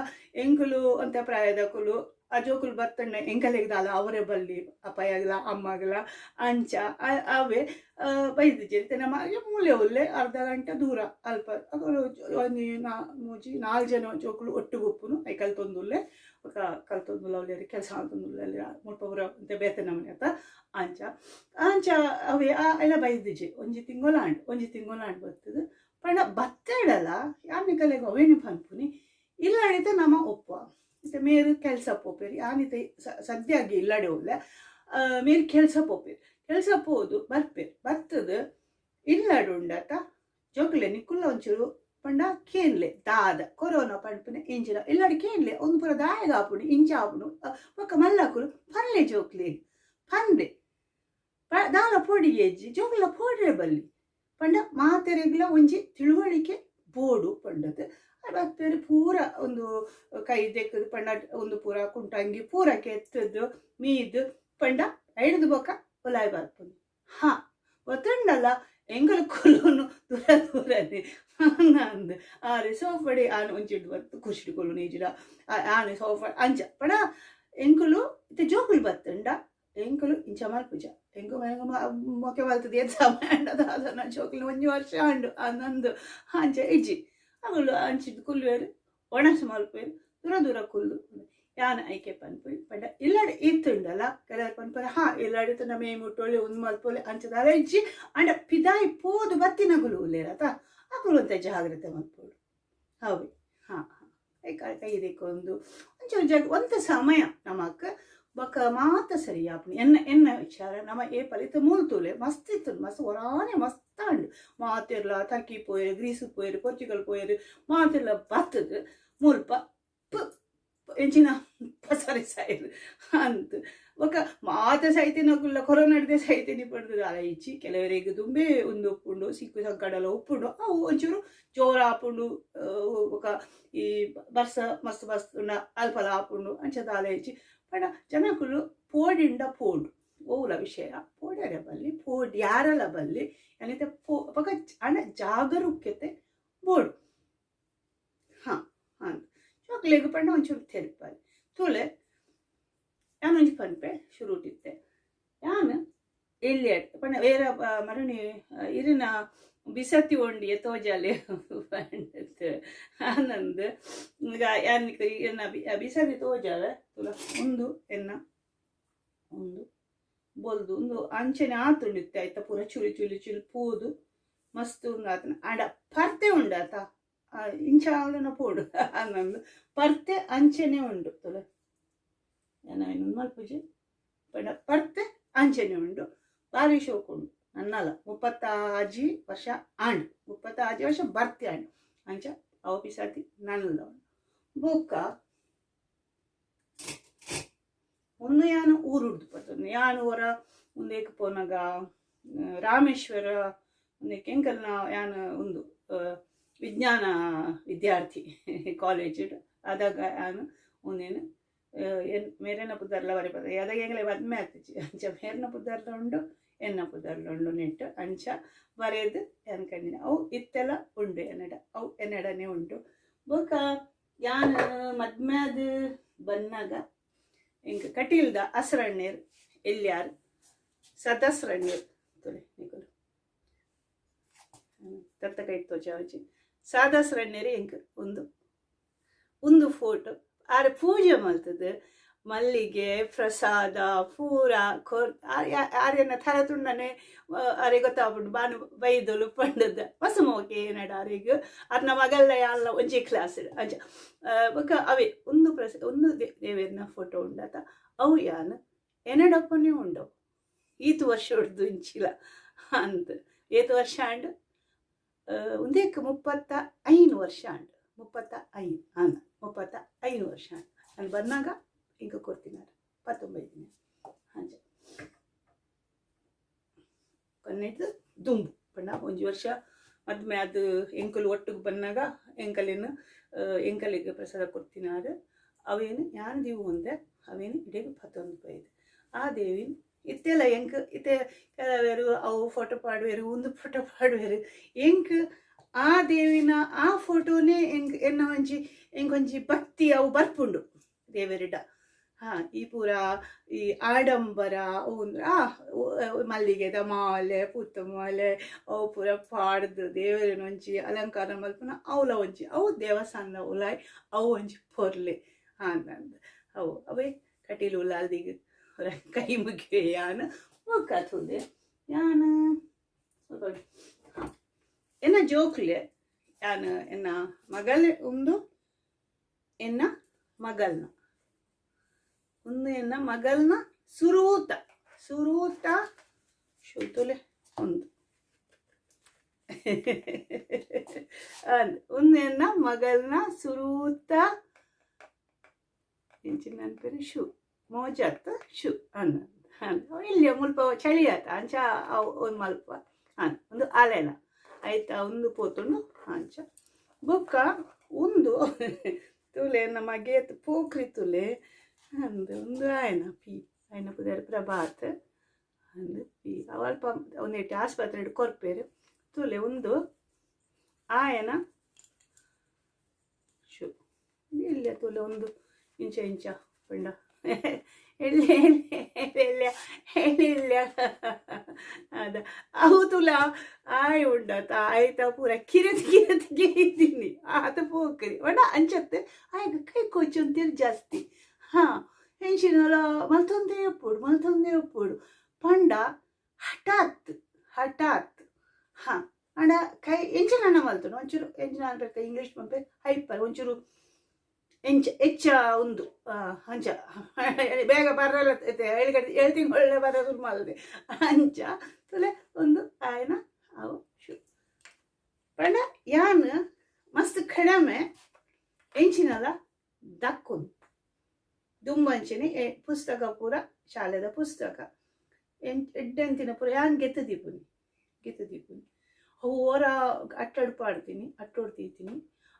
ಎಂಕುಲು ಅಂತ ಪ್ರಾಯದಕುಲು ಆ ಜೋಕುಲು ಬತ್ತಣ್ಣ ಎಂಕಲೆಗ್ದಾಲ ಅವರೇ ಬಲ್ಲಿ ಅಪ್ಪಯಾಗಲ ಅಮ್ಮಗಲ ಅಂಚ ಅವೇ ಬೈದಿಜ್ಜೆ ನಮ್ಮ ಮೂಲೆ ಉಲ್ಲೆ ಅರ್ಧ ಗಂಟೆ ದೂರ ಅಲ್ಪ ಅಕುಲು ಒಂಜಿ ಮೂಜಿ 4 ಜನ ಜೋಕುಲು ಒಟ್ಟುಗುಪ್ಪುನು I ಕಲ್ತೊಂದುಲ್ಲೆ ఒక ಕಲ್ತೊಂದುಲ್ಲ ಅವ್ಲೇರು ಕೆಲಸ ಅಂತೊಂದುಲ್ಲ ಮುಲ್ಪ ಪೂರ ಅಂತೆ ಬೇತೆ ನಮನೆ ಅತ್ತ ಅಂಚ ಅಂಚ ಅವೇ ಎಲ್ಲ ಬೈದಿಜ್ಜೆ ಒಂಜಿ ತಿಂಗಳು ಆಂಡ್ ಒಂಜಿ ತಿಂಗಳು ಆಂಡ್ ಬರ್ತದೆ ಪಂಡ ಬತ್ತೇಡಲ್ಲ ಯಾನ್ ಕಲೆಗೆ ಅವೇನು ಪನ್ಪುನಿ ಇಲ್ಲಾಡಿతే ನಮ್ಮ ಒಪ್ಪುವ ಇತ್ತೆ ಮೇರು ಕೆಲಸ ಪೋಪೇರು ಯಾನಿತೆ ಸದ್ಯಾಗಿ ಇಲ್ಲಾಡೆ ಉಲ್ಲೆ ಮೇರು ಕೆಲಸ ಪೋಪೇರು ಕೆಲಸ ಪೋದು ಬರ್ಪೇರು ಬರ್ತದೆ ಇಲ್ಲಾಡು ಉಂಡತ ಜೋಕುಲೆ ನಿಕ್ಕುಲ್ಲ ಒಂಚೂರು ಪಂಡ ಕೇನ್ಲೆ ದಾದ ಕೊರೋನಾ ಪನ್ಪುನೆ ಇಂಚಿನ ಇಲ್ಲಾಡಿ ಕೇನ್ಲೆ ಒಂದು ಪೂರ ದಾಯಗ ಆಪುಂಡು ಇಂಚ ಆಪುಂಡು ಬೊಕ್ಕ ಮಲ್ಲಕುಲು ಪನ್ಲೆ ಜೋಕ್ಲೆ ಪನ್ಲೆ ದಾಲ ಪೋಡಿ ಎಜ್ಜಿ ಜೋಕುಲ ಪೋಡ್ರೆ ಬಲ್ಲಿ ಪಂಡ ಮಾತೆರೆಗ್ಲ ಒಂಜಿ ತಿಳುವಳಿಕೆ ಬೋಡು ಪಂಡದು ಬರ್ಪೇರು ಪೂರ ಒಂದು ಕೈ ದೆಕ್ಕದು ಪಂಡ ಒಂದು ಪೂರ ಕುಂಟಂಗಿ ಪೂರ ಕೆತ್ತದ್ದು ಮೀದು ಪಂಡ ಐಡ್ದು ಬೊಕ್ಕ ಒಲಾಯ್ ಬರ್ಪುಂಡು ಹಾ ಗೊತ್ತುಂಡಲ್ಲ ಎಂಗಲ ಕುಲ್ಲುನು ದೂರ ದೂರನೆ ಅಂದ್ ಆರೆ ಸೋಫಡೆ ಆನ್ ಒಂಚಿಡ್ ಬತ್ತು ಖುಷಿ ಕೊಲ್ಲು ನಿಜಿಡ ಆನೆ ಸೋಫ ಅಂಚ ಪಡ ಎಂಕುಲು ಇತ್ತೆ ಜೋಕುಲು ಬತ್ತುಂಡ ಎಂಕುಲು ಇಂಚ ಮಲ್ಪುಜ ಎಂಕು ಮೊಕೆ ಮಲ್ತದ ಏತ್ ಸಮಯ ದಾದನ ಜೋಕುಲು ಒಂಜಿ ವರ್ಷ ಆಂಡು ಅಂದಂದು ಅಂಚ ಇಜ್ಜಿ ಅಗುಲು ಅಂಚಿದ್ ಕುಲ್ಲುವೆರು ಒಣಸು ಮಲ್ಪುವೆರು ದೂರ ದೂರ ಕುಲ್ಲು ಯಾನ್ ಐಕೆ ಪನ್ಪುನಿ ಪಂಡ ಇಲ್ಲಾಡೆ ಇತ್ತುಂಡಲ್ಲ ಕೆಲವರು ಪನ್ಪುರ ಹಾ ಇಲ್ಲಾಡೆ ನಮ್ಮ ಮೇ ಮುಟ್ಟೋಳೆ ಒಂದು ಮಲ್ಪೋಲೆ ಅಂಚದಾಲ ಇಜ್ಜಿ ಅಂಡ ಪಿದಾಯಿ ಪೋದು ಬತ್ತಿನಗುಲು ಉಲ್ಲೇರತ ಅಕುಲು ಅಂತ ಜಾಗ್ರತೆ ಮಲ್ಪೋಡು ಹೌದು ಹಾಂ ಹಾಂ ಕೈ ಇದಕ್ಕೊಂದು ಒಂಚೂರು ಜಾಗ ಒಂತ ಸಮಯ ನಮಕ್ ಬೊಕ ಮಾತ ಸರಿ ಆಪುಂಡು ಎನ್ನ ಎನ್ನ ವಿಚಾರ ನಮ ಏಪಲ್ ಇತ್ತೆ ಮೂಲು ತೂಲೆ ಮಸ್ತ್ ಇತ್ತುಂಡು ಮಸ್ತ್ ಒರಾನೆ ಮಸ್ತ್ ಆಂಡ್ ಮಾತೆರ್ಲ ಟರ್ಕಿ ಪೋಯೆರ್ ಗ್ರೀಸ್ ಪೋಯೆರ್ ಪೋರ್ಚುಗಲ್ ಪೋಯೆರ್ ಮಾತೆರ್ಲ ಬತ್ತದು ಮುಲ್ಪ ಎಂಚಿನ ಪಸರಿ ಸೈರ್ ಅಂತ್ ಬೊಕ ಮಾತ ಸೈತಿನಕುಲ್ಲ ಕೊರೋನಾಡ್ದೆ ಸೈತಿನಿ ಪಂಡ್ದ್ ದಾಲ ಇಜ್ಜಿ ಕೆಲವರಿಗೆ ದುಂಬೆ ಉಂದು ಉಪ್ಪುಂಡು ಸಿಕ್ಕು ಸಂಕಡಲ ಉಪ್ಪುಂಡು ಅವು ಒಂಚೂರು ಜೋರ ಆಪುಂಡು ಬೊಕ ಈ ಬರ್ಸ ಮಸ್ತ್ ಮಸ್ತ್ ಅಲ್ಪಲ ಆಪುಂಡು ಅಂಚ ದಾಲ ಇಜ್ಜಿ ಪಂಡ ಜನಕುಲು ಪೋಡಿಂಡ ಪೋಡು ಓಲ ವಿಷಯ ಪೋಡ್ಯರೆ ಬಲ್ಲಿ ಪೋಡ್ಯಾರಲ ಬಲ್ಲಿ ಅನಿತೆ ಪೋ ಬೊಕ ಅಣ ಜಾಗರೂಕತೆ ಬೋಡು ಹಾಂ ಅಂದ್ ಜೋಕ್ಲೆಗ್ ಪಂಡ ಒಂಚೂರು ತೆರಿಪಾಲೆ ತೂಲೆ ಯಾನ್ ಒಂಜಿ ಪನ್ಪೆ ಶುರುಟಿತ್ತೆ ಯಾನ್ ಎಲ್ಲಿ ಪಂಡ ಬೇರೆ ಮರುಣಿ ಇರಿನ ಬಿಸತಿ ಒಂಡಿಯ ತೋಜಾಲೆ ಪಂಡತ್ ಆನಂದ್ ಈಗ ಯಾನ್ ಎನ್ನ ಬಿಸತಿ ತೋಜಾಲೆ ತುಲ ಒಂದು ಎನ್ನ ಒಂದು ಬೊಲ್ದು ಒಂದು ಅಂಚನೆ ಆತುಂಡಿತ್ತೆ ಆಯ್ತ ಪೂರ ಚುಲಿ ಚುಲಿ ಚುಲಿ ಪೋದು ಮಸ್ತ್ ಉಂಡು ಆತನ ಆಂಡ ಪರ್ತೆ ಉಂಡಾತ ಇಂಚ ಆಲನ ಪೋಡು ಆನಂದ್ ಪರ್ತೆ ಅಂಚನೆ ಉಂಡು ತುಲ ಯಾನ್ ಮಲ್ಪುಜಿ ಪಂಡ ಪರ್ತೆ ಅಂಚನೆ ಉಂಡು ಬಾರಿ ಶೋಕು ಉಂಡು ನನ್ನಲ 35 ವರ್ಷ ಆಂಡ್ 35 ವರ್ಷ ಬರ್ತಿ ಆಂಡ್ ಅಂಚ ಅವು ಪಿಸಾತಿ ನನ್ನಲ ಉಂಡು ಬೊಕ್ಕ ಒಂದು ಯಾನ್ ಊರುಡ್ದು ಪತ್ತೊಂದು ಯಾನ್ ಒರ ಉಂದೆಕ್ ಪೋನಗ ರಾಮೇಶ್ವರ ಉಂದೆಕ್ ಎಂಕಲ್ನ ಯಾನ್ ಉಂದು ವಿಜ್ಞಾನ ವಿದ್ಯಾರ್ಥಿ ಕಾಲೇಜ್ ಅದಾಗ ಯಾನ್ ಉಂದೇನು ಮೇರೆನ ಪುದರ್ಲ ಬರೆಪದ ಅದಾಗ ಎಂಗ್ಲೆ ಮದ್ಮೆ ಆತಿಜಿ ಅಂಚ ಮೇರ್ನ ಪುದರ್ಲ ಉಂಡು ಎನ್ನ ಪುದರ್ಲ ಉಂಡು ನೆಟ್ಟು ಅಂಚ ಬರೆದು ಯಾನ್ ಕಂಡಿನ ಅವು ಇತ್ತೆಲ್ಲ ಉಂಡು ಎನ್ನಡ ಅವು ಎನ್ನಡನೆ ಉಂಡು ಬೊಕ ಯಾನ್ ಮದ್ಮ್ಯಾದ ಬನ್ನಾಗ ಎಂಕ್ ಕಟೀಲ್ದ ಅಸ್ರಣ್ಣೇರ್ ಎಲ್ಯಾರ್ ಸದಸ್ರಣ್ಣೇರ್ ತೊಲೆ ನಿಕುಲು ದತ್ತ ಕೈ ತೋಜಾವಚಿ ಸಾದಾಸ್ರಣ್ಣೇರ್ ಎಂಕ್ ಒಂದು ಒಂದು ಫೋಟೋ ಆರೆ ಪೂಜೆ ಮಲ್ತದು ಮಲ್ಲಿಗೆ ಪ್ರಸಾದ ಪೂರ ಕೊರ್ ಆರೆನ ಥರ ತುಂಡನೆ ಅರೆ ಗೊತ್ತಾಪುಂಡು ಬಾನು ಬೈದೊಲು ಪಂಡದ ಮೋಕೆ ಏನಡ ಆರೆಗ್ ಅರ್ನ ಮಗಲ್ಲ ಯಾಲ್ಲ ಒಂಜಿ ಕ್ಲಾಸ್ ಅಂಚ ಬೊಕ ಅವೇ ಒಂದು ಒಂದು ದೇವೇರ್ನ ಫೋಟೋ ಉಂಡಾತ ಅವು ಯಾನ್ ಎನಡಪ್ಪನೇ ಉಂಡವು ಈತ್ ವರ್ಷ ಹೊಡ್ದು ಇಂಚಿಲ ಅಂದ್ ಏತ್ ವರ್ಷ ಆಂಡ್ ಒಂದೇಕ್ 35 ವರ್ಷ ಆಂಡ್ 35 ಅಂದ 35 ವರ್ಷ ಆಂಡ್ ನಾನು ಬಂದಾಗ ಇಂಕ ಕೊಡ್ತಿನಾರು 19 ದಿನ ಅಂಚ ಕನ್ನೆಡ್ದು ದುಂಬು ಪಂಡ ಒಂಜಿ ವರ್ಷ ಮದ್ಮೆ ಅದು ಎಂಕುಲು ಒಟ್ಟುಗು ಬನ್ನಾಗ ಎಂಕಲೆನ್ ಎಂಕಲೆಗ್ ಪ್ರಸಾದ ಕೊಡ್ತಿನಾರು ಅವೇನು ಯಾನ್ ದೀವು ಒಂದೆ ಅವೇನು ಇಡೆಗ್ ಪತ್ತೊಂದು ಪೋಯ್ದು ಆ ದೇವಿನ ಇತ್ತೆಲ್ಲ ಎಂಕ್ ಇತ್ತೆ ಕೆಲವೇರು ಅವು ಫೋಟೋ ಪಾಡುವೆರು ಒಂದು ಫೋಟೋ ಪಾಡುವೆರು ಎಂಕ್ ಆ ದೇವಿನ ಆ ಫೋಟೋನೇ ಎಂಕ್ ಎನ್ನ ಒಂಜಿ ಎಂಕೊಂಜಿ ಭಕ್ತಿ ಅವು ಬರ್ಪುಂಡು ದೇವರಿಡ. ಹಾ ಈ ಪೂರ ಈ ಆಡಂಬರ ಆ ಮಲ್ಲಿಗೆದ ಮಾಲೆ ಪೂತ ಮಾಲೆ ಅವು ಪೂರ ಪಾಡ್ದು ದೇವರಿನ ಒಂಜಿ ಅಲಂಕಾರ ಮಲ್ಪುನ ಅವ್ಲ ಒಂಜಿ ಅವು ದೇವಸ್ಥಾನದ ಉಲಾಯ್ ಅವು ಒಂಜಿ ಪೊರ್ಲೆ ಅಂದಂದು ಅವು ಅವೇ ಕಟೀಲು ಉಲ್ಲಾಲ್ದಿಗ್ ಕೈ ಮುಗಿವೆ ಯಾನ್ ಬೊಕ್ಕ ತೂಲೆ ಯಾನ್ ಎನ್ನ ಜೋಕ್ಲೆ ಯಾನ್ ಎನ್ನ ಮಗಲ್ ಉಂದು ಎನ್ನ ಮಗಲ್ನ ಒಂದು ಎನ್ನ ಮಗಲ್ನ ಸುರೂತ ಸುರೂತ ಶುತುಲೆ ಒಂದು ಒಂದು ಎನ್ನ ಮಗಲ್ನ ಸುರೂತ ಎಂಚಿನ ಅನ್ಪೇರು ಶೂ ಮೋಜಾತ್ ಶೂ ಅನ್ನ ಇಲ್ಲಿ ಮುಲ್ಪ ಚಳಿ ಆತ ಅಂಚ ಒಂದು ಮಲ್ಪ ಅನ್ ಒಂದು ಅಲೆನ ಆಯ್ತಾ ಒಂದು ಪೋತುಂಡು ಅಂಚ ಬೊಕ್ಕ ಒಂದು ತುಲೆ ನಮ್ಮ ಗೇತ್ ಪೋಖ್ರಿ ತುಲೆ ಅಂದು ಒಂದು ಆಯನ ಪಿ ಆಯನ ಪುದರ್ ಪ್ರಭಾತ್ ಅಂದು ಪಿ ಅಲ್ಪ ಒಂದೆಟ್ಟು ಆಸ್ಪತ್ರೆ ಕೊರ್ಪೇರು ತುಲೆ ಒಂದು ಆಯನ ಶೂ ಇಲ್ಲ ತುಲೆ ಒಂದು ಇಂಚ ಇಂಚ ಪಂಡ ಎಳ್ಳೆ ಎಳ್ಳೆ ಎಳ್ಳೆ ಅದ ಅವು ತುಲ ಆಯ್ ಉಂಡತ ಆಯ್ತಾ ಪೂರ ಕಿರತ್ ಕಿರತ್ ಗೇಯ್ತೀನಿ ಆತ ಪೋಕ್ರಿ ಒಣ ಅಂಚತ್ತೆ ಆಯ್ಗ ಕೈ ಕೊಚ್ಚೊಂತೀರು ಜಾಸ್ತಿ. ಹಾಂ ಎಂಚಿನಲ ಮಲ್ತೊಂದೇ ಉಪ್ಪುಡು ಮಲ್ತೊಂದೇ ಉಪ್ಪುಡು ಪಂಡ ಹಠಾತ್ ಹಠಾತ್. ಹಾಂ ಅಂಡ ಕೈ ಎಂಚಿನ ಮಲ್ತುಂಡು ಒಂಚೂರು ಎಂಚಿನ ಅನ್ಬೇಕು ಇಂಗ್ಲೀಷ್ ಪಂಪೆ ಹೈಪರ್ ಒಂಚೂರು ಎಂಚ ಹೆಚ್ಚ ಒಂದು ಅಂಚ ಬೇಗ ಬರಲ್ಲ ಏಳು ತಿಂಗಳ ಬರೋದು ಮಲ್ದೆ ಅಂಚ ತುಲೆ ಒಂದು ಆಯನ ಅವು ಶು ಪಂಡ ಯಾನ್ ಮಸ್ತ್ ಕಡಿಮೆ ಎಂಚಿನಲ ದಕ್ಕೊಂದು ದುಂಬಂಚಿನಿ ಪುಸ್ತಕ ಪೂರ ಶಾಲೆದ ಪುಸ್ತಕ ಎಡ್ಡೆಂತಿನ ಪೂರ ಯಾನ್ ಗೆತ್ತು ದೀಪುನಿ ಗೆತ್ತು ದೀಪುನಿ ಅವು ಓರ ಅಟ್ಟಡು ಪಾಡ್ತೀನಿ ಅಟ್ಟೋಡು ತೀತೀನಿ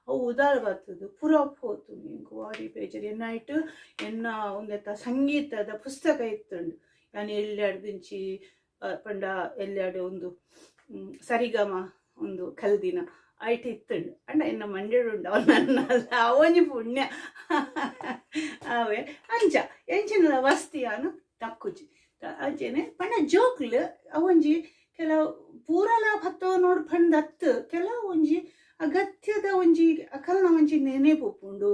ಅವು ಉದಾರ ಬರ್ತದೆ ಪೂರ ಪೋತುನಿ ಎಂಕ್ ಬಾರಿ ಬೇಜಾರು. ಎನ್ನಾಯ್ಟ್ ಎನ್ನ ಒಂದೆತ್ತ ಸಂಗೀತದ ಪುಸ್ತಕ ಇತ್ತುಂಡು ಯಾನ್ ಎಲ್ಯಾಡ್ದಿಂಚಿ ಪಂಡ ಎಲ್ಯಾಡು ಒಂದು ಸರಿಗಮ ಒಂದು ಕಲ್ದಿನ ಐಟ್ ಇತ್ತುಂಡು ಅಂಡ ಎನ್ನ ಮಂಡ್ಯಡುಂಡು ಅವು ನನ್ನ ಅವೊಂಜಿ ಪುಣ್ಯ ಅವೇ ಅಂಚ ಎಂಚಿನ ವಸ್ತಿಯಾನು ತಕ್ಕುಜಿ ಅಂಚೆನೆ ಪಂಡ ಜೋಕ್ಲು ಅವೊಂಜಿ ಕೆಲವು ಪೂರಲ ಪತ್ತೋ ನೋಡು ಪಂಡತ್ತು ಕೆಲವು ಒಂಜಿ ಅಗತ್ಯದ ಒಂಜಿ ಅಕಲ್ನ ಒಂಜಿ ನೆನೆಪು ಉಪ್ಪುಂಡು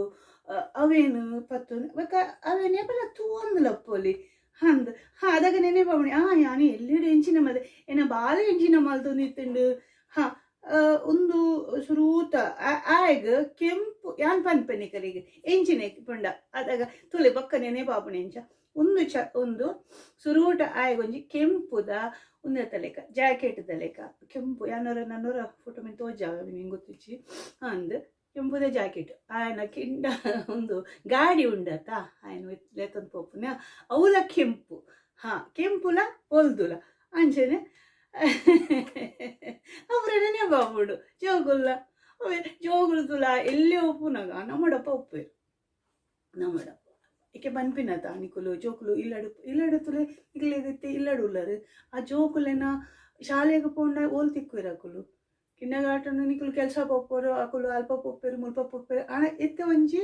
ಅವೇನು ಪತ್ತು ಬೊಕ ಅವೇನು ಏಪಲ ತೂವೊಂದುಲ ಉಪ್ಪೊಲಿ ಅಂದ್ ಹಾ ಅದಾಗ ನೆನೆಪಾವಣಿ ಆ ಯಾನ್ ಎಲ್ಲಿಡ್ ಎಂಚಿನ ಮಲ್ದೆ ಎನ್ನ ಬಾಲೆ ಎಂಚಿನ ಮಲ್ತೊಂದಿತ್ತುಂಡು. ಹಾ ಉಂದು ಸುರೂತ ಆಯಗ್ ಕೆಂಪು ಯಾನ್ ಪನ್ಪೆ ನಿಕಲಿಗ್ ಎಂಚಿನ ಪಂಡ ಅದಾಗ ತುಲೆ ಬೊಕ್ಕ ನೆನೆಪಾಪುಣಿ ಎಂಚ ಉಂದು ಚ ಉಂದು ಸುರೂಟ ಆಯಗೊಂಜಿ ಕೆಂಪುದ ಉಂದೆತ ಲೆಕ್ಕ ಜಾಕೆಟ್ದ ಲೆಕ್ಕ ಕೆಂಪು ಯಾನೊರ ನನ್ನೊರ ಫೋಟೋ ಮಿನ್ ತೋಜಾವೆ ನಿಂಗೆ ಗೊತ್ತಿಜ್ಜಿ ಅಂದ್ ಕೆಂಪುದ ಜಾಕೆಟ್ ಆಯನ ಕಿಂಡ ಒಂದು ಗಾಡಿ ಉಂಡತ ಆಯನ ಲೆತ್ತೊಂದು ಪೋಪುನ ಅವುಲ ಕೆಂಪು ಹಾ ಕೆಂಪುಲ ಪೊಲ್ದುಲ ಅಂಚನೆ ಅವರನ್ನೇ ಬಾಬುಡು ಜೋಗುಲ್ಲ ಜೋಗುಲು ತುಲ ಎಲ್ಲಿ ಉಪ್ಪುನಾಗ ನಮ್ಮಡಪ್ಪ ಉಪ್ಪೇರು ನಮ್ಮಡಪ್ಪ ಏಕೆ ಪನ್ಪಿನತ ನಿಕುಲು ಜೋಕುಲು ಇಲ್ಲಡು ಇಲ್ಲಡು ತುಲೆ ನಿಕುಲೆಗ್ ಇಲ್ಲಡು ಉಲ್ಲರು ಆ ಜೋಕುಲೆನ ಶಾಲೆಗ್ ಪೋಂಡ ಓಲ್ ತಿಕ್ಕುವೆರ್ ಅಕುಲು ಕಿಂಡರ್ಗಾರ್ಟನ್ ನಿಕುಲು ಕೆಲಸ ಪೋಪೆರ್ ಅಕುಲು ಅಲ್ಪ ಪೋಪೆರ್ ಮುಲ್ಪ ಪೋಪೆರ್ ಆಂಡ ಇತ್ತೆ ಒಂಜಿ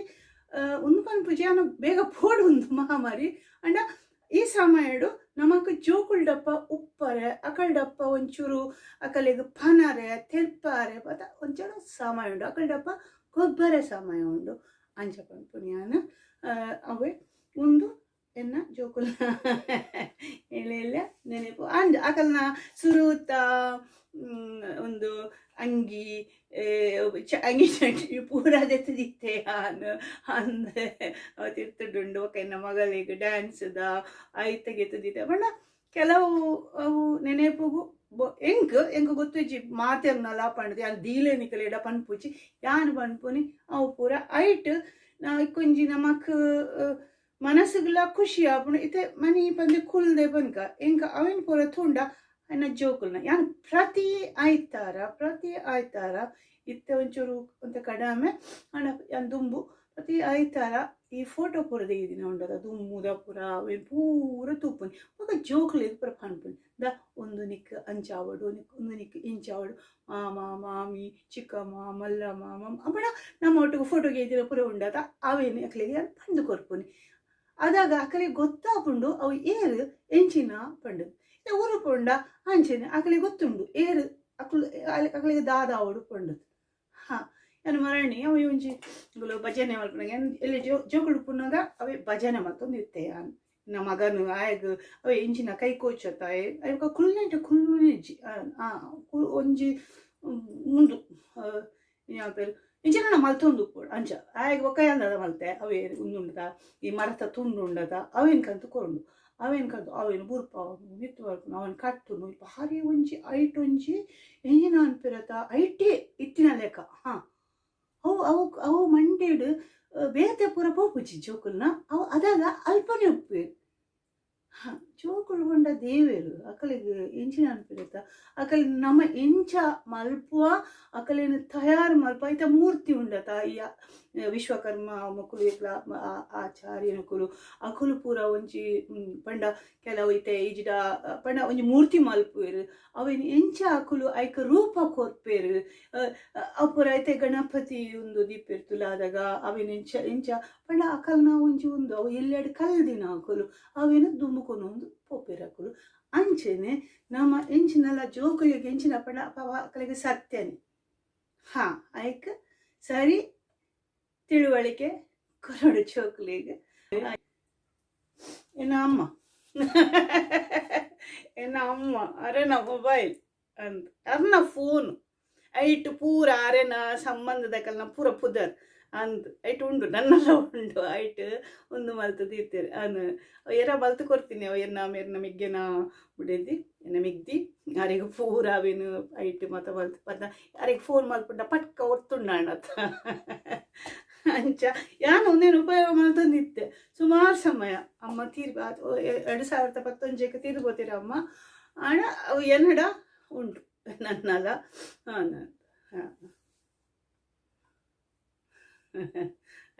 ಉಂದು ಪನ್ಪುಜಿ ಆಂಡ ಬೇಗ ಪೋಡು ಉಂದು ಮಹಾಮಾರಿ ಆಂಡ ಈ ಸಮಯಡು ನಮಕ್ ಜೋಕುಲ್ಡಪ್ಪ ಉಪ್ಪರೆ ಅಕಲ್ಡಪ್ಪ ಒಂಚೂರು ಅಕಲೆಗ್ ಪನರೆ ತೆರ್ಪಾರೆ ಪದ ಒಂಚೂರು ಸಮಯ ಉಂಡು ಅಕಲ್ಡಪ್ಪ ಗೊಬ್ಬರ ಸಮಯ ಉಂಡು ಅಂಚ ಪನ್ಪುನಿ ಯಾನ್ ಅವೇ ಉಂದು ಎನ್ನ ಜೋಕುಲ ಎಲ್ಯ ನೆನೆಪು ಅಂದ್ ಅಕಲ್ನ ಸುರೂತ ಒಂದು ಅಂಗಿ ಅಂಗಿ ಚಡ್ಡಿ ಪೂರ ದೆತ್ತುದಿತ್ತೆ ಯಾನ್ ಅಂದ್ ಅವು ತಿರ್ತುಡುಂಡು ಬೊಕ ಎನ್ನ ಮಗಲೆಗ್ ಡ್ಯಾನ್ಸ್ದ ಐತ ಗೆತ್ತುದಿತ್ತೆ ಪಂಡ ಕೆಲವು ಅವು ನೆನೆಪುಗು ಎಂಕ್ ಎಂಕ್ ಗೊತ್ತಿಜ್ಜಿ ಮಾತೆರ್ನಲ ಪಂಡ್ದ್ ಯಾನ್ ದೀಲೆ ನಿಕಲೆಡ ಪನ್ಪುಜಿ ಯಾನ್ ಪನ್ಪುನಿ ಅವು ಪೂರ ಐಟ್ ಕೊಂಜಿ ನಮಕ್ ಮನಸ್ಸುಗ್ಲ ಖುಷಿ ಆಪುಂಡು ಇತ್ತೆ ಮನಿ ಪಂದ್ ಕುಲ್ದೆ ಪನ್ಕ ಎಂಕ್ ಅವೆನ್ ಪೂರ ತೂಂಡ ಎನ್ನ ಜೋಕುಲ್ನ ಯಾನ್ ಪ್ರತಿ ಐತಾರ ಪ್ರತಿ ಐತಾರ ಇತ್ತೆ ಒಂಚೂರು ಒಂತೆ ಕಡಮೆ ಆಂಡ ಯಾನ್ ದುಂಬು ಪ್ರತಿ ಐತಾರ ಈ ಫೋಟೋ ಪೂರ ದಿನ ಉಂಡದ ದುಮ್ಮುದ ಪೂರ ಅವೇನು ಪೂರ ತೂಪುನಿ ಬೊಕ ಜೋಕುಲೆಗ್ ಪೂರ ಪನ್ಪುನಿ ದ ಉಂದು ನಿಕ್ಕ್ ಅಂಚಾವೊಡು ಉಂದು ನಿಕ್ಕ್ ಇಂಚಾವೊಡು ಮಾಮ ಮಾಮಿ ಚಿಕ್ಕಮ್ಮ ಮಲ್ಲಮ್ಮ ಅಪಡ ನಮ್ಮ ಒಟ್ಟುಗು ಫೋಟೋ ಗೇದಿನ ಪೂರ ಉಂಡತ ಅವೇನು ಅಕ್ಲೆಗ್ ಯಾನ್ ಪಂದ್ ಕೊರ್ಪುನಿ ಅದಾಗ ಅಕಲೆಗ್ ಗೊತ್ತಾಪುಂಡು ಅವು ಏರ್ ಎಂಚಿನ ಪಂಡುದು ಇತ್ತೆ ಊರು ಪೋಂಡ ಅಂಚೆನೆ ಅಕಲೆಗ್ ಗೊತ್ತುಂಡು ಏರ್ ಅಕುಲು ಅಕಲೆಗ್ ದಾದ ಆವೊಡು ಪಂಡುದು ಹಾ ಯಾನ್ ಮರಣಿ ಅವು ಒಂಜಿ ಎಂಕುಲು ಭಜನೆ ಮಲ್ಪುನಗ ಯಾನ್ ಎಲ್ಲಿ ಜೋಕುಲು ಉಪ್ಪುನಗ ಅವೇ ಭಜನೆ ಮಲ್ತೊಂದು ಇತ್ತೆ ಯಾನ್ ಎನ್ನ ಮಗನ್ ಆಯಗ್ ಅವೇ ಇಂಚಿನ ಕೈ ಕೋಚತ್ತ ಆಯೆ ಬೊಕ ಕುಲ್ಲುನೆಟ್ ಕುಲ್ಲುನಿಜ್ಜಿ ಒಂಜಿ ಉಂದು ಪೇರ್ ಇಂಚಿನ ಮಲ್ತೊಂದು ಉಪ್ಪೊಡು ಅಂಚ ಆಯಗ್ ಬೊಕ ಯಾನ್ ದಾದ ಮಲ್ತೆ ಅವೇ ಉಂದುಂಡತ ಈ ಮರತ ತುಂಡು ಉಂಡತ ಅವೇನ್ ಕಂತ್ ಕೊರುಂಡು ಅವೇನ್ ಕಂತು ಅವೇನ್ ಬುರ್ಪಾವುನು ಮಿತ್ತ್ ಬರ್ಪುನು ಅವೇನ್ ಕಟ್ಟುನು ಬಾರಿ ಒಂಜಿ ಐಟ್ ಒಂಜಿ ಎಂಚಿನ ಅನ್ಪಿರತ ಐಟೇ ಇತ್ತಿನ ಲೆಕ ಹಾ ಅವು ಅವು ಅವು ಮಂಡೆಡ್ ಬೇತೆ ಪೂರ ಪೋಪುಜಿ ಜೋಕುಲ್ನ ಅವು ಅದಾಗ ಅಲ್ಪನೆ ಉಪ್ಪುವೆರ್ ಹಾ ಜೋಕುಲು ಪಂಡ ದೇವೆರ್ ಅಕಲೆಗ್ ಎಂಚಿನ ಅನ್ಪಿರತ ಅಕಲ್ ನಮ ಎಂಚ ಮಲ್ಪುವ ಅಕಲೆನ್ ತಯಾರ್ ಮಲ್ಪುವ ಐತ ಮೂರ್ತಿ ಉಂಡತ ಈ ವಿಶ್ವಕರ್ಮ ಮೊಕುಲು ಏಕ್ಲ ಆಚಾರ್ಯನಕುಲು ಅಕುಲು ಪೂರ ಒಂಜಿ ಪಂಡ ಕೆಲವು ಇತ್ತೆ ಈಜಿಡ ಪಂಡ ಒಂಜಿ ಮೂರ್ತಿ ಮಲ್ಪುವೆರ್ ಅವೆನ್ ಎಂಚ ಅಕುಲು ಐಕ್ ರೂಪ ಕೊರ್ಪೆರ್ ಅವು ಪೂರ ಐತೆ ಗಣಪತಿ ಉಂದು ದೀಪೆರ್ ತುಲಾದಾಗ ಅವೆನ್ ಎಂಚ ಎಂಚ ಪಂಡ ಅಕಲ್ನ ಒಂಜಿ ಉಂದು ಅವು ಎಲ್ಲೆಡ್ ಕಲ್ದಿನ ಅಕುಲು ಅವೆನ್ ದುಂಬು ಕೊನೊಂದು ಪೋಪೆರ್ ಅಕುಲು ಅಂಚೆನೆ ನಮ ಎಂಚಿನಲ ಜೋಕುಲೆಗ್ ಎಂಚಿನ ಪಂಡ ಅಕಲೆಗ್ ಸತ್ಯನೆ ಹಾ ಐಕ್ ಸರಿ ತಿಳುವಳಿಕೆ ಕೊರೊಡು ಜೋಕುಲೆಗ್ ಎನ್ನ ಅಮ್ಮ ಎನ್ನ ಅಮ್ಮ ಅರೆನ ಮೊಬೈಲ್ ಅಂದ್ ಅರ್ನ ಫೋನ್ ಐಟ್ ಪೂರ ಅರೆನ ಸಂಬಂಧದಕಲ್ನ ಪೂರ ಪುದರ್ ಅಂದ್ ಐಟ್ ಉಂಡು ನನ್ನಲ ಉಂಡು ಐಟ್ ಉಂದು ಮಲ್ತ್ ದೀತೆರ್ ಅನ್ ಏರ ಮಲ್ತ್ ಕೊರ್ತೀನಿ ಅವು ಎನ್ನ ಮೇರ್ನ ಮಿಗ್ಗೆನ ಬುಡೆದಿ ಎನ್ನ ಮಿಗ್ದಿ ಅರೆಗ್ ಪೂರ ಅವೆನ್ ಐಟ್ ಮಾತ ಮಲ್ತ್ ಪಂಡ ಅರೆಗ್ ಫೋನ್ ಮಲ್ಪುಂಡ ಪಟ್ಕ ಒತ್ತುಂಡಾಂಡತ್ತ ಅಂಚ ಯಾನ್ ಉಂದೆನ್ ಉಪಯೋಗ ಮಲ್ತೊಂದಿತ್ತೆ ಸುಮಾರು ಸಮಯ ಅಮ್ಮ ತೀರ್ 2019 ತೀರ್ ಪೋತೆರ್ ಅಮ್ಮ ಆಂಡ ಅವು ಎನ್ನಡ ಉಂಟು ನನ್ನಲ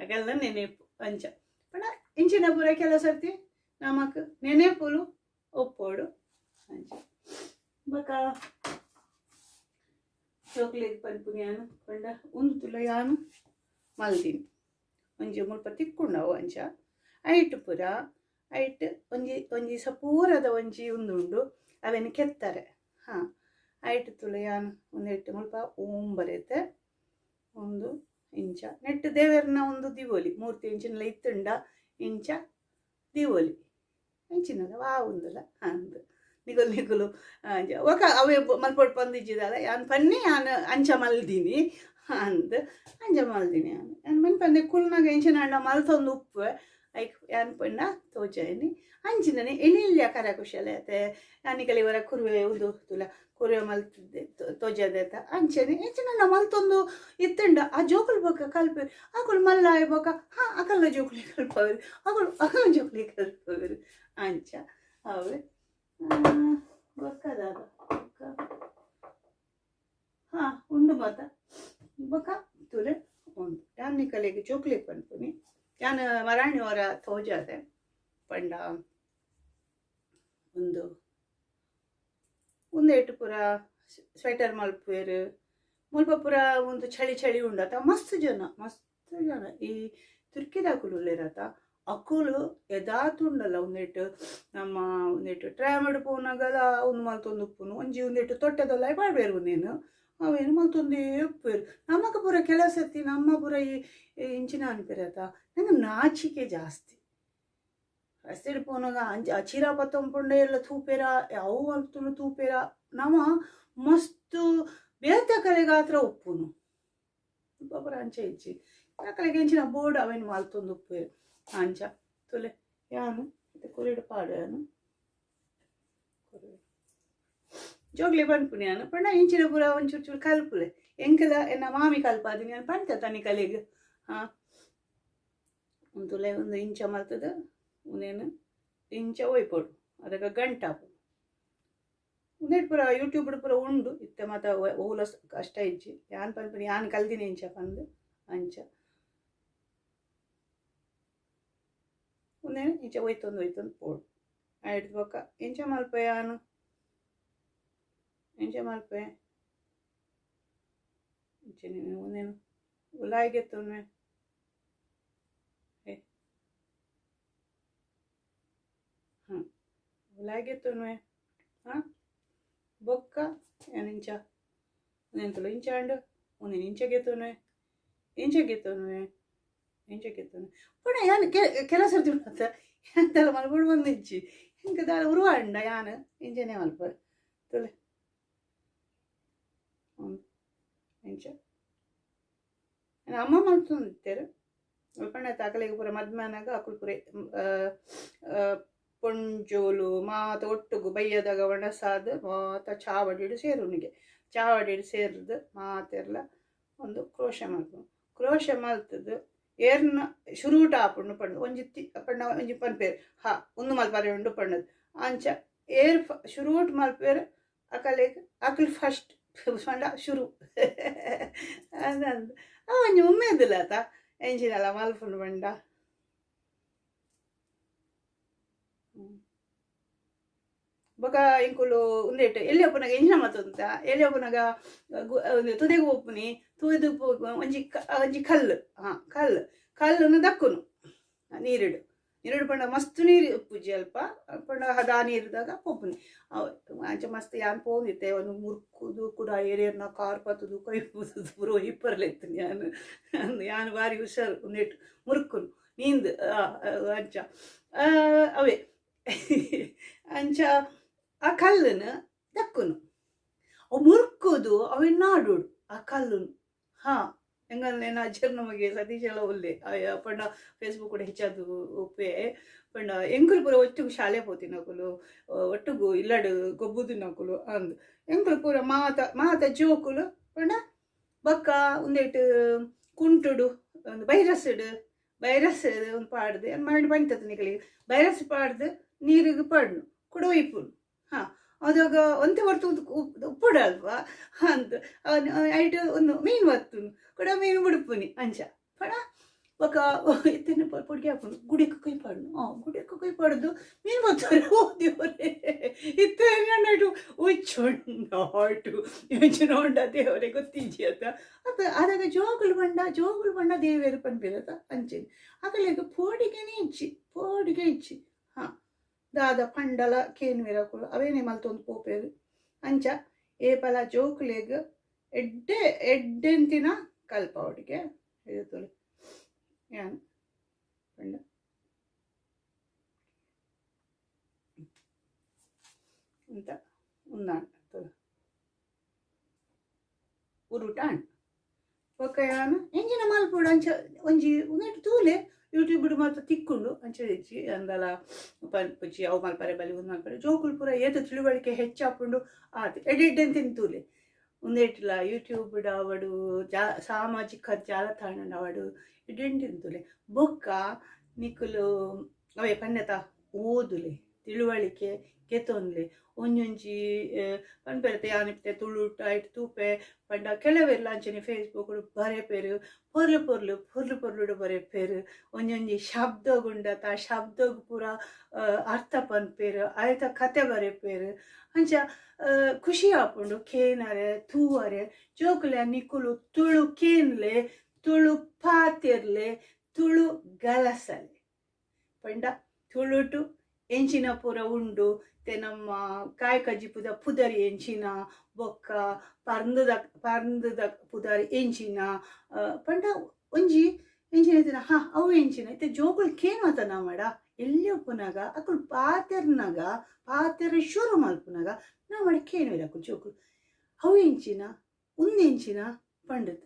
ಅಕಲ್ನ ನೆನೆಪು ಅಂಚ ಪಂಡ ಇಂಚಿನ ಪೂರ ಕೆಲವು ಸರ್ತಿ ನಮಕ್ ನೆನೆಪುಲು ಒಪ್ಪೊಡು ಅಂಚ ಬೊಕ ಜೋಕ್ಲೆಗ್ ಪನ್ಪುನಿ ಯಾನ್ ಪಂಡ ಉಂದು ತೂಲ ಯಾನ್ ಮಲ್ದಿನಿ ಒಂಜಿ ಮುಲ್ಪ ತಿಕ್ಕುಂಡು ಅವು ಅಂಚ ಐಟ್ ಪೂರ ಐಟ್ ಒಂಜಿ ಒಂಜಿ ಸಪೂರದ ಒಂಜಿ ಉಂದು ಉಂಡು ಅವೆನ್ ಕೆತ್ತಾರೆ ಹಾ ಐಟ್ ತೂಲ ಯಾನ್ ಉಂದೆಟ್ ಮುಲ್ಪ ಓಂ ಬರೆತೆ ಉಂದು ಇಂಚ ನೆಟ್ ದೇವೆರ್ನ ಒಂದು ದಿವೊಲಿ ಮೂರ್ತಿ ಇಂಚಿನಲ ಇತ್ತುಂಡ ಇಂಚ ದಿವೊಲಿ ಇಂಚಿನಲ ವಾ ಉಂದುಲ ಅಂದ್ ನಿಗುಲು ನಿಗುಲು ಒಕ ಅವೇ ಮಲ್ಪೊಡು ಪಂದಿಜ್ಜಿದಾಲ ಯಾನ್ ಪನ್ನೆ ಯಾನ್ ಅಂಚ ಮಲ್ದಿನಿ ಅಂದ್ ಅಂಚ ಮಲ್ದಿನಿ ಯಾನ್ ಯಾನ್ ಮನ್ಪಂದೆ ಕುಲ್ನಗ ಇಂಚಿನ ಆಂಡ ಮಲ್ತೊಂದು ಉಪ್ಪುವೆ ಐಕ್ ಯಾನ್ ಪಂಡ ತೋಜಾಯಿನಿ ಅಂಚಿನನೆ ಎನಿಲ್ಯ ಕರಕುಶಲ ಅತೆ ಯಾನಿಕಲಿ ಒರ ಕುರುವೆ ಉಂದು ತುಲ ಕುರುವೆ ಮಲ್ತಿದ್ದೆ ತೋಜಾದೆತ ಅಂಚನೆ ಎಂಚಿನ ಮಲ್ತೊಂದು ಇತ್ತುಂಡ ಆ ಜೋಕುಲು ಬೊಕ ಕಲ್ಪೆರ್ ಅಕುಲು ಮಲ್ಲಾಯ ಬೊಕ ಹಾ ಅಕಲ್ನ ಜೋಕುಲಿ ಕಲ್ಪವೆರ್ ಅಕುಲು ಅಕಲ್ನ ಜೋಕುಲಿ ಕಲ್ಪವೆರ್ ಅಂಚ ಅವೇ ಬೊಕ್ಕ ದಾದ ಬೊಕ್ಕ ಹಾ ಉಂಡು ಮಾತ ಬೊಕ ತೂಲೆ ಉಂಡು ಯಾನ್ ನಿಕಲೆಗ್ ಜೋಕುಲೆಗ್ ಪನ್ಪುನಿ ಯಾನ್ ಮರಾಣಿ ಒರ ತೋಜಾದೆ ಪಂಡ ಉಂದು ಉಂದೆಟ್ ಪೂರ ಸ್ವೆಟರ್ ಮಲ್ಪುವೆರ್ ಮುಲ್ಪ ಪೂರ ಉಂದು ಚಳಿ ಚಳಿ ಉಂಡತ ಮಸ್ತ್ ಜನ ಈ ತುರ್ಕಿದಕುಲು ಉಲ್ಲೆರತ ಅಕುಲು ಯದಾತುಂಡಲ ಉಂದೆಟ್ ನಮ್ಮ ಉಂದೆಟ್ ಟ್ರಾಮಡ್ ಪೋನಗಲ ಉಂದು ಮಲ್ತೊಂದು ಉಪ್ಪುನು ಒಂಜಿ ಉಂದೆಟ್ ತೊಟ್ಟೆದೊಲಾಯಿ ಪಾಡ್ವೆರ್ ಉಂದೆನ್ ಅವೇನು ಮಲ್ತೊಂದೇ ಉಪ್ಪುವೆರ್ ನಮಕ್ ಪೂರ ಕೆಲವು ಸರ್ತಿ ನಮ್ಮ ಪೂರ ಈ ಇಂಚಿನ ಅನ್ಪಿರತ ನಂಗೆ ನಾಚಿಕೆ ಜಾಸ್ತಿ ರಸ್ತೆಡ್ ಪೋನಗ ಅಂಚ ಚೀರ ಪತ್ತೊಂಪುಂಡ ಎಲ್ಲ ತೂಪೆರ ಅವು ಮಲ್ತುಂಡು ತೂಪೆರ ನಮ ಮಸ್ತ್ ಬೇತೆ ಕಲೆಗಾತ್ರ ಉಪ್ಪುನು ಪೂರ ಅಂಚ ಇಜ್ಜಿ ಅಕಲೆಗ್ ಎಂಚಿನ ಬೋರ್ಡ್ ಅವೇನು ಮಲ್ತೊಂದು ಉಪ್ಪುವೆರ್ ಅಂಚ ತುಲೆ ಯಾನು ಕುರಿಡ್ ಪಾಡು ಯಾನು ಜೋಕ್ಲೆ ಪನ್ಪುನಿ ಯಾನು ಪಂಡ ಇಂಚಿನ ಪೂರ ಒಂಚೂರು ಚೂರು ಕಲ್ಪುಲೆ ಎಂಕಲ ಎನ್ನ ಮಾಮಿ ಕಲ್ಪಾದಿನಿ ಯಾನ್ ಪಂತೆ ತನಿಕಲೆಗ್ ಹಾ ಉಂತುಲೆ ಒಂದು ಇಂಚ ಮಲ್ತದ ಉಂದೇನು ಇಂಚ ಒಯ್ಪೊಡು ಅದಕ್ಕ ಗಂಟಾಪು ಉಂದೆಟ್ ಪೂರ ಯೂಟ್ಯೂಬ್ ಪೂರ ಉಂಡು ಇತ್ತೆ ಮಾತ ಓಲ ಕಷ್ಟ ಇಜ್ಜಿ ಯಾನ್ ಪನ್ಪುನಿ ಯಾನ್ ಕಲ್ದಿನಿ ಇಂಚ ಪಂದ್ ಅಂಚ ಉಂದೇನು ಇಂಚ ಒಯ್ತೊಂದು ಒಯ್ತೊಂದು ಪೋಡು ಆಯ್ತು ಬೊಕ್ಕ ಇಂಚ ಮಲ್ಪೆ ಯಾನು ಇಂಚ ಮಲ್ಪೆ ಇಂಚನೆ ಒಂದೇನು ಉಲಾಯಿಗೆತ್ತೊನ್ವೆ ಏ ಹಾಂ ಉಲಾಯಿಗೆತ್ತೊನ್ವೆ ಹಾಂ ಬೊಕ್ಕ ಏನು ಇಂಚ ಒಂದೆಂತಲು ಇಂಚ ಅಂಡು ಒಂದೇನು ಇಂಚಗೆತ್ತೊನ್ವೆ ಇಂಚಗೆತ್ತೊನ್ವೆ ಇಂಚಗೆತ್ತೊನ್ವೆ ಪುಣ ಯಾನು ಕೆಲವು ಸರ್ತಿ ಮಾತ ಎಂತೆಲ್ಲ ಮಲ್ಪಡು ಬಂದಿಜ್ಜಿ ಇಂಕ ದಾಲ ಉರುವಾಂಡ ಯಾನು ಇಂಚನೆ ಮಲ್ಪ ತುಲೆ ಇಂಚ ಅಮ್ಮ ಮಲ್ತೊಂದಿತ್ತೇರು ಪಂಡ ಅಕಲೆಗ್ ಪೂರ ಮದ್ಮನಾಗ ಅಕುಲು ಪೂರ ಪೊಂಜೋಲು ಮಾತ ಒಟ್ಟುಗು ಬಯ್ಯದಾಗ ಒಣಸಾದ್ ಮಾತ ಚಾವಡಿಡು ಸೇರುನಿಗೆ ಚಾವಡಿಡು ಸೇರ್ದು ಮಾತೆರ್ಲ ಒಂದು ಕ್ರೋಶ ಮಲ್ಪುನು ಕ್ರೋಶ ಮಲ್ತದು ಏರ್ನ ಶುರುಟ ಆಪುಂಡು ಪಂಡು ಒಂಜಿ ಪಂಡ ಒಂಜಿ ಪನ್ಪೇರು ಹಾ ಒಂದು ಮಲ್ಪಾರೆ ಉಂಡು ಪಂಡದು ಅಂಚ ಏರ್ ಶುರುಟ್ ಮಲ್ಪೇರು ಅಕಲೆಗ್ ಅಕಲ್ ಫಸ್ಟ್ ಪಂಡ ಶುರು ಅಂದಂದು ಒಂಜಿ ಉಮ್ಮೇದಿಲ್ಲ ಆತ ಎಂಜಿನಲ್ಲ ಮಲ್ಪುಂಡು ಪಂಡ ಬೊಕ ಇಂಕುಲು ಉಂದೇಟ್ ಎಲ್ಲಿ ಒಪ್ಪುನಾಗ ಎಂಜಿನ ಮತ್ತೊಂತ ಎಲ್ಲಿ ಒಪ್ಪುನಾಗ ತುದೆಗೆ ಒಪ್ಪುನಿ ತುದೆಗೆ ಒಂಜಿ ಒಂಜಿ ಕಲ್ಲು ಹಾಂ ಕಲ್ಲು ಕಲ್ಲನ್ನು ದಕ್ಕುನು ನೀರಿಡು ನೀರಿಡು ಪಂಡ ಮಸ್ತ್ ನೀರು ಉಪ್ಪುಜಿ ಅಲ್ಪ ಪಂಡ ಹದಾ ನೀರಿದಾಗ ಪೋಪುನಿ ಅಂಚ ಮಸ್ತ್ ಯಾನ್ ಪೋಂದಿತ್ತೆ ಒಂದು ಮುರ್ಕುದು ಕೂಡ ಏರೇರ್ನ ಕಾರ್ ಪತ್ತುದು ಕೈ ಪೂರ ಇಪ್ಪರ್ಲೆತ್ತು ಯಾನ್ ಯಾನ್ ಬಾರಿ ಹುಷಾರು ಒಂದಿಟ್ಟು ಮುರ್ಕುನು ನೀಂದು ಅಂಚ ಅವೇ ಅಂಚ ಆ ಕಲ್ಲನ್ನು ದಕ್ಕುನು ಅವು ಮುರ್ಕುದು ಅವೆ ನಾಡೋಡು ಆ ಕಲ್ಲುನು ಹಾಂ ಎಂಗಲ್ನ ಅಜ್ಜರ್ ನಮಗೆ ಸತೀಶ್ ಎಲ್ಲ ಒಲ್ಲೆ ಪಂಡ ಫೇಸ್ಬುಕ್ ಕೂಡ ಹೆಚ್ಚಾದು ಉಪ್ಪೆ ಪಂಡ ಎಂಕುಲು ಪೂರ ಒಟ್ಟುಗು ಶಾಲೆ ಪೋತಿನಕುಲು ಒಟ್ಟುಗು ಇಲ್ಲಡು ಗೊಬ್ಬುದು ನಕುಲು ಅಂದ್ ಎಂಕುಲು ಪೂರ ಮಾತ ಮಾತ ಜೋಕುಲು ಪಂಡ ಬಕ್ಕ ಒಂದೇಟು ಕುಂಟುಡು ಒಂದು ಬೈರಸ್ಡು ಬೈರಸ್ ಒಂದು ಪಾಡ್ದು ಮಾಡಿ ಬಂತದ ನಿಕಲಿ ಬೈರಸ್ ಪಾಡ್ದು ನೀರಿಗೆ ಪಾಡ್ನು ಕುಡ ಒಯ್ಪುನು ಹಾಂ ಅದಾಗ ಒಂತೆ ಹೊರ್ತು ಉಪ್ಪುಡು ಅಲ್ವಾ ಅಂದ್ ಐಟ್ ಒಂದು ಮೀನು ಬತ್ತುನು ಕುಡ ಮೀನು ಬಿಡುಪುನಿ ಅಂಚ ಪಡ ಬೊಕ ಇತ್ತನೆ ಪೊಡಿಗೆ ಹಾಪುನು ಗುಡಿಕ್ ಕೈ ಪಾಡ್ನು ಗುಡಿಕ್ ಕೈ ಪಾಡ್ದು ಮೀನು ಬತ್ತಾರೆ ಓ ದೇವರೇ ಇತ್ತೆ ನಡು ಉಚ್ಚೊಂಡ ಎಂಚಿನ ಉಂಡ ದೇವರೇ ಗೊತ್ತಿಜ್ಜಿ ಅತ್ತ ಅತ್ತ ಅದಾಗ ಜೋಗುಲು ಬಂಡ ಜೋಗುಲು ಬಂಡ ದೇವೇರು ಪನ್ಪಿರತ್ತ ಅಂಚೆನೆ ಅಕಲೆಗ್ ಪೋಡಿಗೆನೇ ಇಜ್ಜಿ ಪೋಡಿಗೆ ಇಜ್ಜಿ ಹಾಂ ದಾದ ಪಂಡಲ ಕೇನ್ವಿರಕುಲು ಅವೇನೆ ಮಲ್ತೊಂದು ಪೋಪೇರು ಅಂಚ ಏಪಲ ಜೋಕುಲೆಗ್ ಎಡ್ಡೆ ಎಡ್ಡೆಂತಿನ ಕಲ್ಪಾವಡಿಗೆ ಇದು ಯಾನ್ ಪಂಡ ಅಂತ ಉಂದಾಂಡ್ ಉರುಟ ಅಂಡ್ ಬೊಕ್ಕ ಯಾನ್ ಎಂಚಿನ ಮಲ್ಪೊಡು ಅಂಚ ಒಂಜಿ ಉಂದೆಟ್ ತೂಲೆ ಯೂಟ್ಯೂಬ್ ಮಾತ್ರ ತಿಕ್ಕೊಂಡು ಅಂಚ ಇಜ್ಜಿ ಅಂದಲ ಪನ್ಪುಜಿ ಅವು ಮಲ್ಪರೆ ಬಲಿ ಉಂದು ಮಲ್ಪರೆ ಜೋಕುಲು ಪೂರ ಏತ ತಿಳುವಳಿಕೆ ಹೆಚ್ಚಾಪುಂಡು ಆತ್ ಎಡೆಡ್ಡೆಂತಿನ ತೂಲೆ ಉಂದೆಟ್ಲ ಯೂಟ್ಯೂಬ್ ಆವಡು ಸಾಮಾಜಿಕ ಜಾಲತಾಣ ಆವಡು ಎಡೆಂಟಿನ ತೂಲೆ ಬೊಕ್ಕ ನಿಕುಲು ಅವೇ ಪನ್ನೆತ ಓದುಲೆ ತಿಳುವಳಿಕೆ ಕೆತ್ತೊನ್ಲೆ ಒಂಜೊಂಜಿ ಪನ್ಪೆರತೆ ಯಾನಿತ್ತೆ ತುಳುಟ ಐಟ್ ತೂಪೆ ಪಂಡ ಕೆಲವೆರ್ಲ ಅಂಚನೆ ಫೇಸ್ಬುಕ್ ಬರೆಪೇರು ಪೊರ್ಲು ಪೊರ್ಲು ಪೊರ್ಲು ಪೊರ್ಲುಡು ಬರೆಪೇರು ಒಂಜೊಂಜಿ ಶಬ್ದಗುಂಡತ ಶಬ್ದಗ್ ಪೂರ ಅರ್ಥ ಪನ್ಪೇರು ಆಯ್ತ ಕತೆ ಬರೆಪೇರು ಅಂಚ ಖುಷಿ ಆಪುಂಡು ಕೇನರೆ ತೂವರೆ ಜೋಕುಲೆ ನಿಕುಲು ತುಳು ಕೇನ್ಲೆ ತುಳು ಪಾತೆರ್ಲೆ ತುಳು ಗಲಸಲೆ ಪಂಡ ತುಳುಟು ಎಂಚಿನ ಪೂರ ಉಂಡು ತೆ ನಮ್ಮ ಕಾಯಿ ಕಜಿಪುದ ಪುದರ್ ಎಂಚಿನ ಬೊಕ್ಕ ಪರ್ಂದದ ಪರ್ಂದದ ಪುದರ್ ಎಂಚಿನ ಪಂಡ ಒಂಜಿ ಎಂಚಿನ ಇತ್ತಿನ ಹಾ ಅವು ಎಂಚಿನ ಇತ್ತೆ ಜೋಕುಲು ಕೇನ್ವತ ನಮಡ ಎಲ್ಲಿ ಉಪ್ಪುನಾಗ ಅಕುಲು ಪಾತೆರ್ನಾಗ ಪಾತೆರ ಶುರು ಮಲ್ಪುನಾಗ ನಾಮಡ ಕೇನುವೆರ್ ಅಕುಲು ಜೋಕುಲು ಅವು ಎಂಚಿನ ಉಂದೆಂಚಿನ ಪಂಡದ್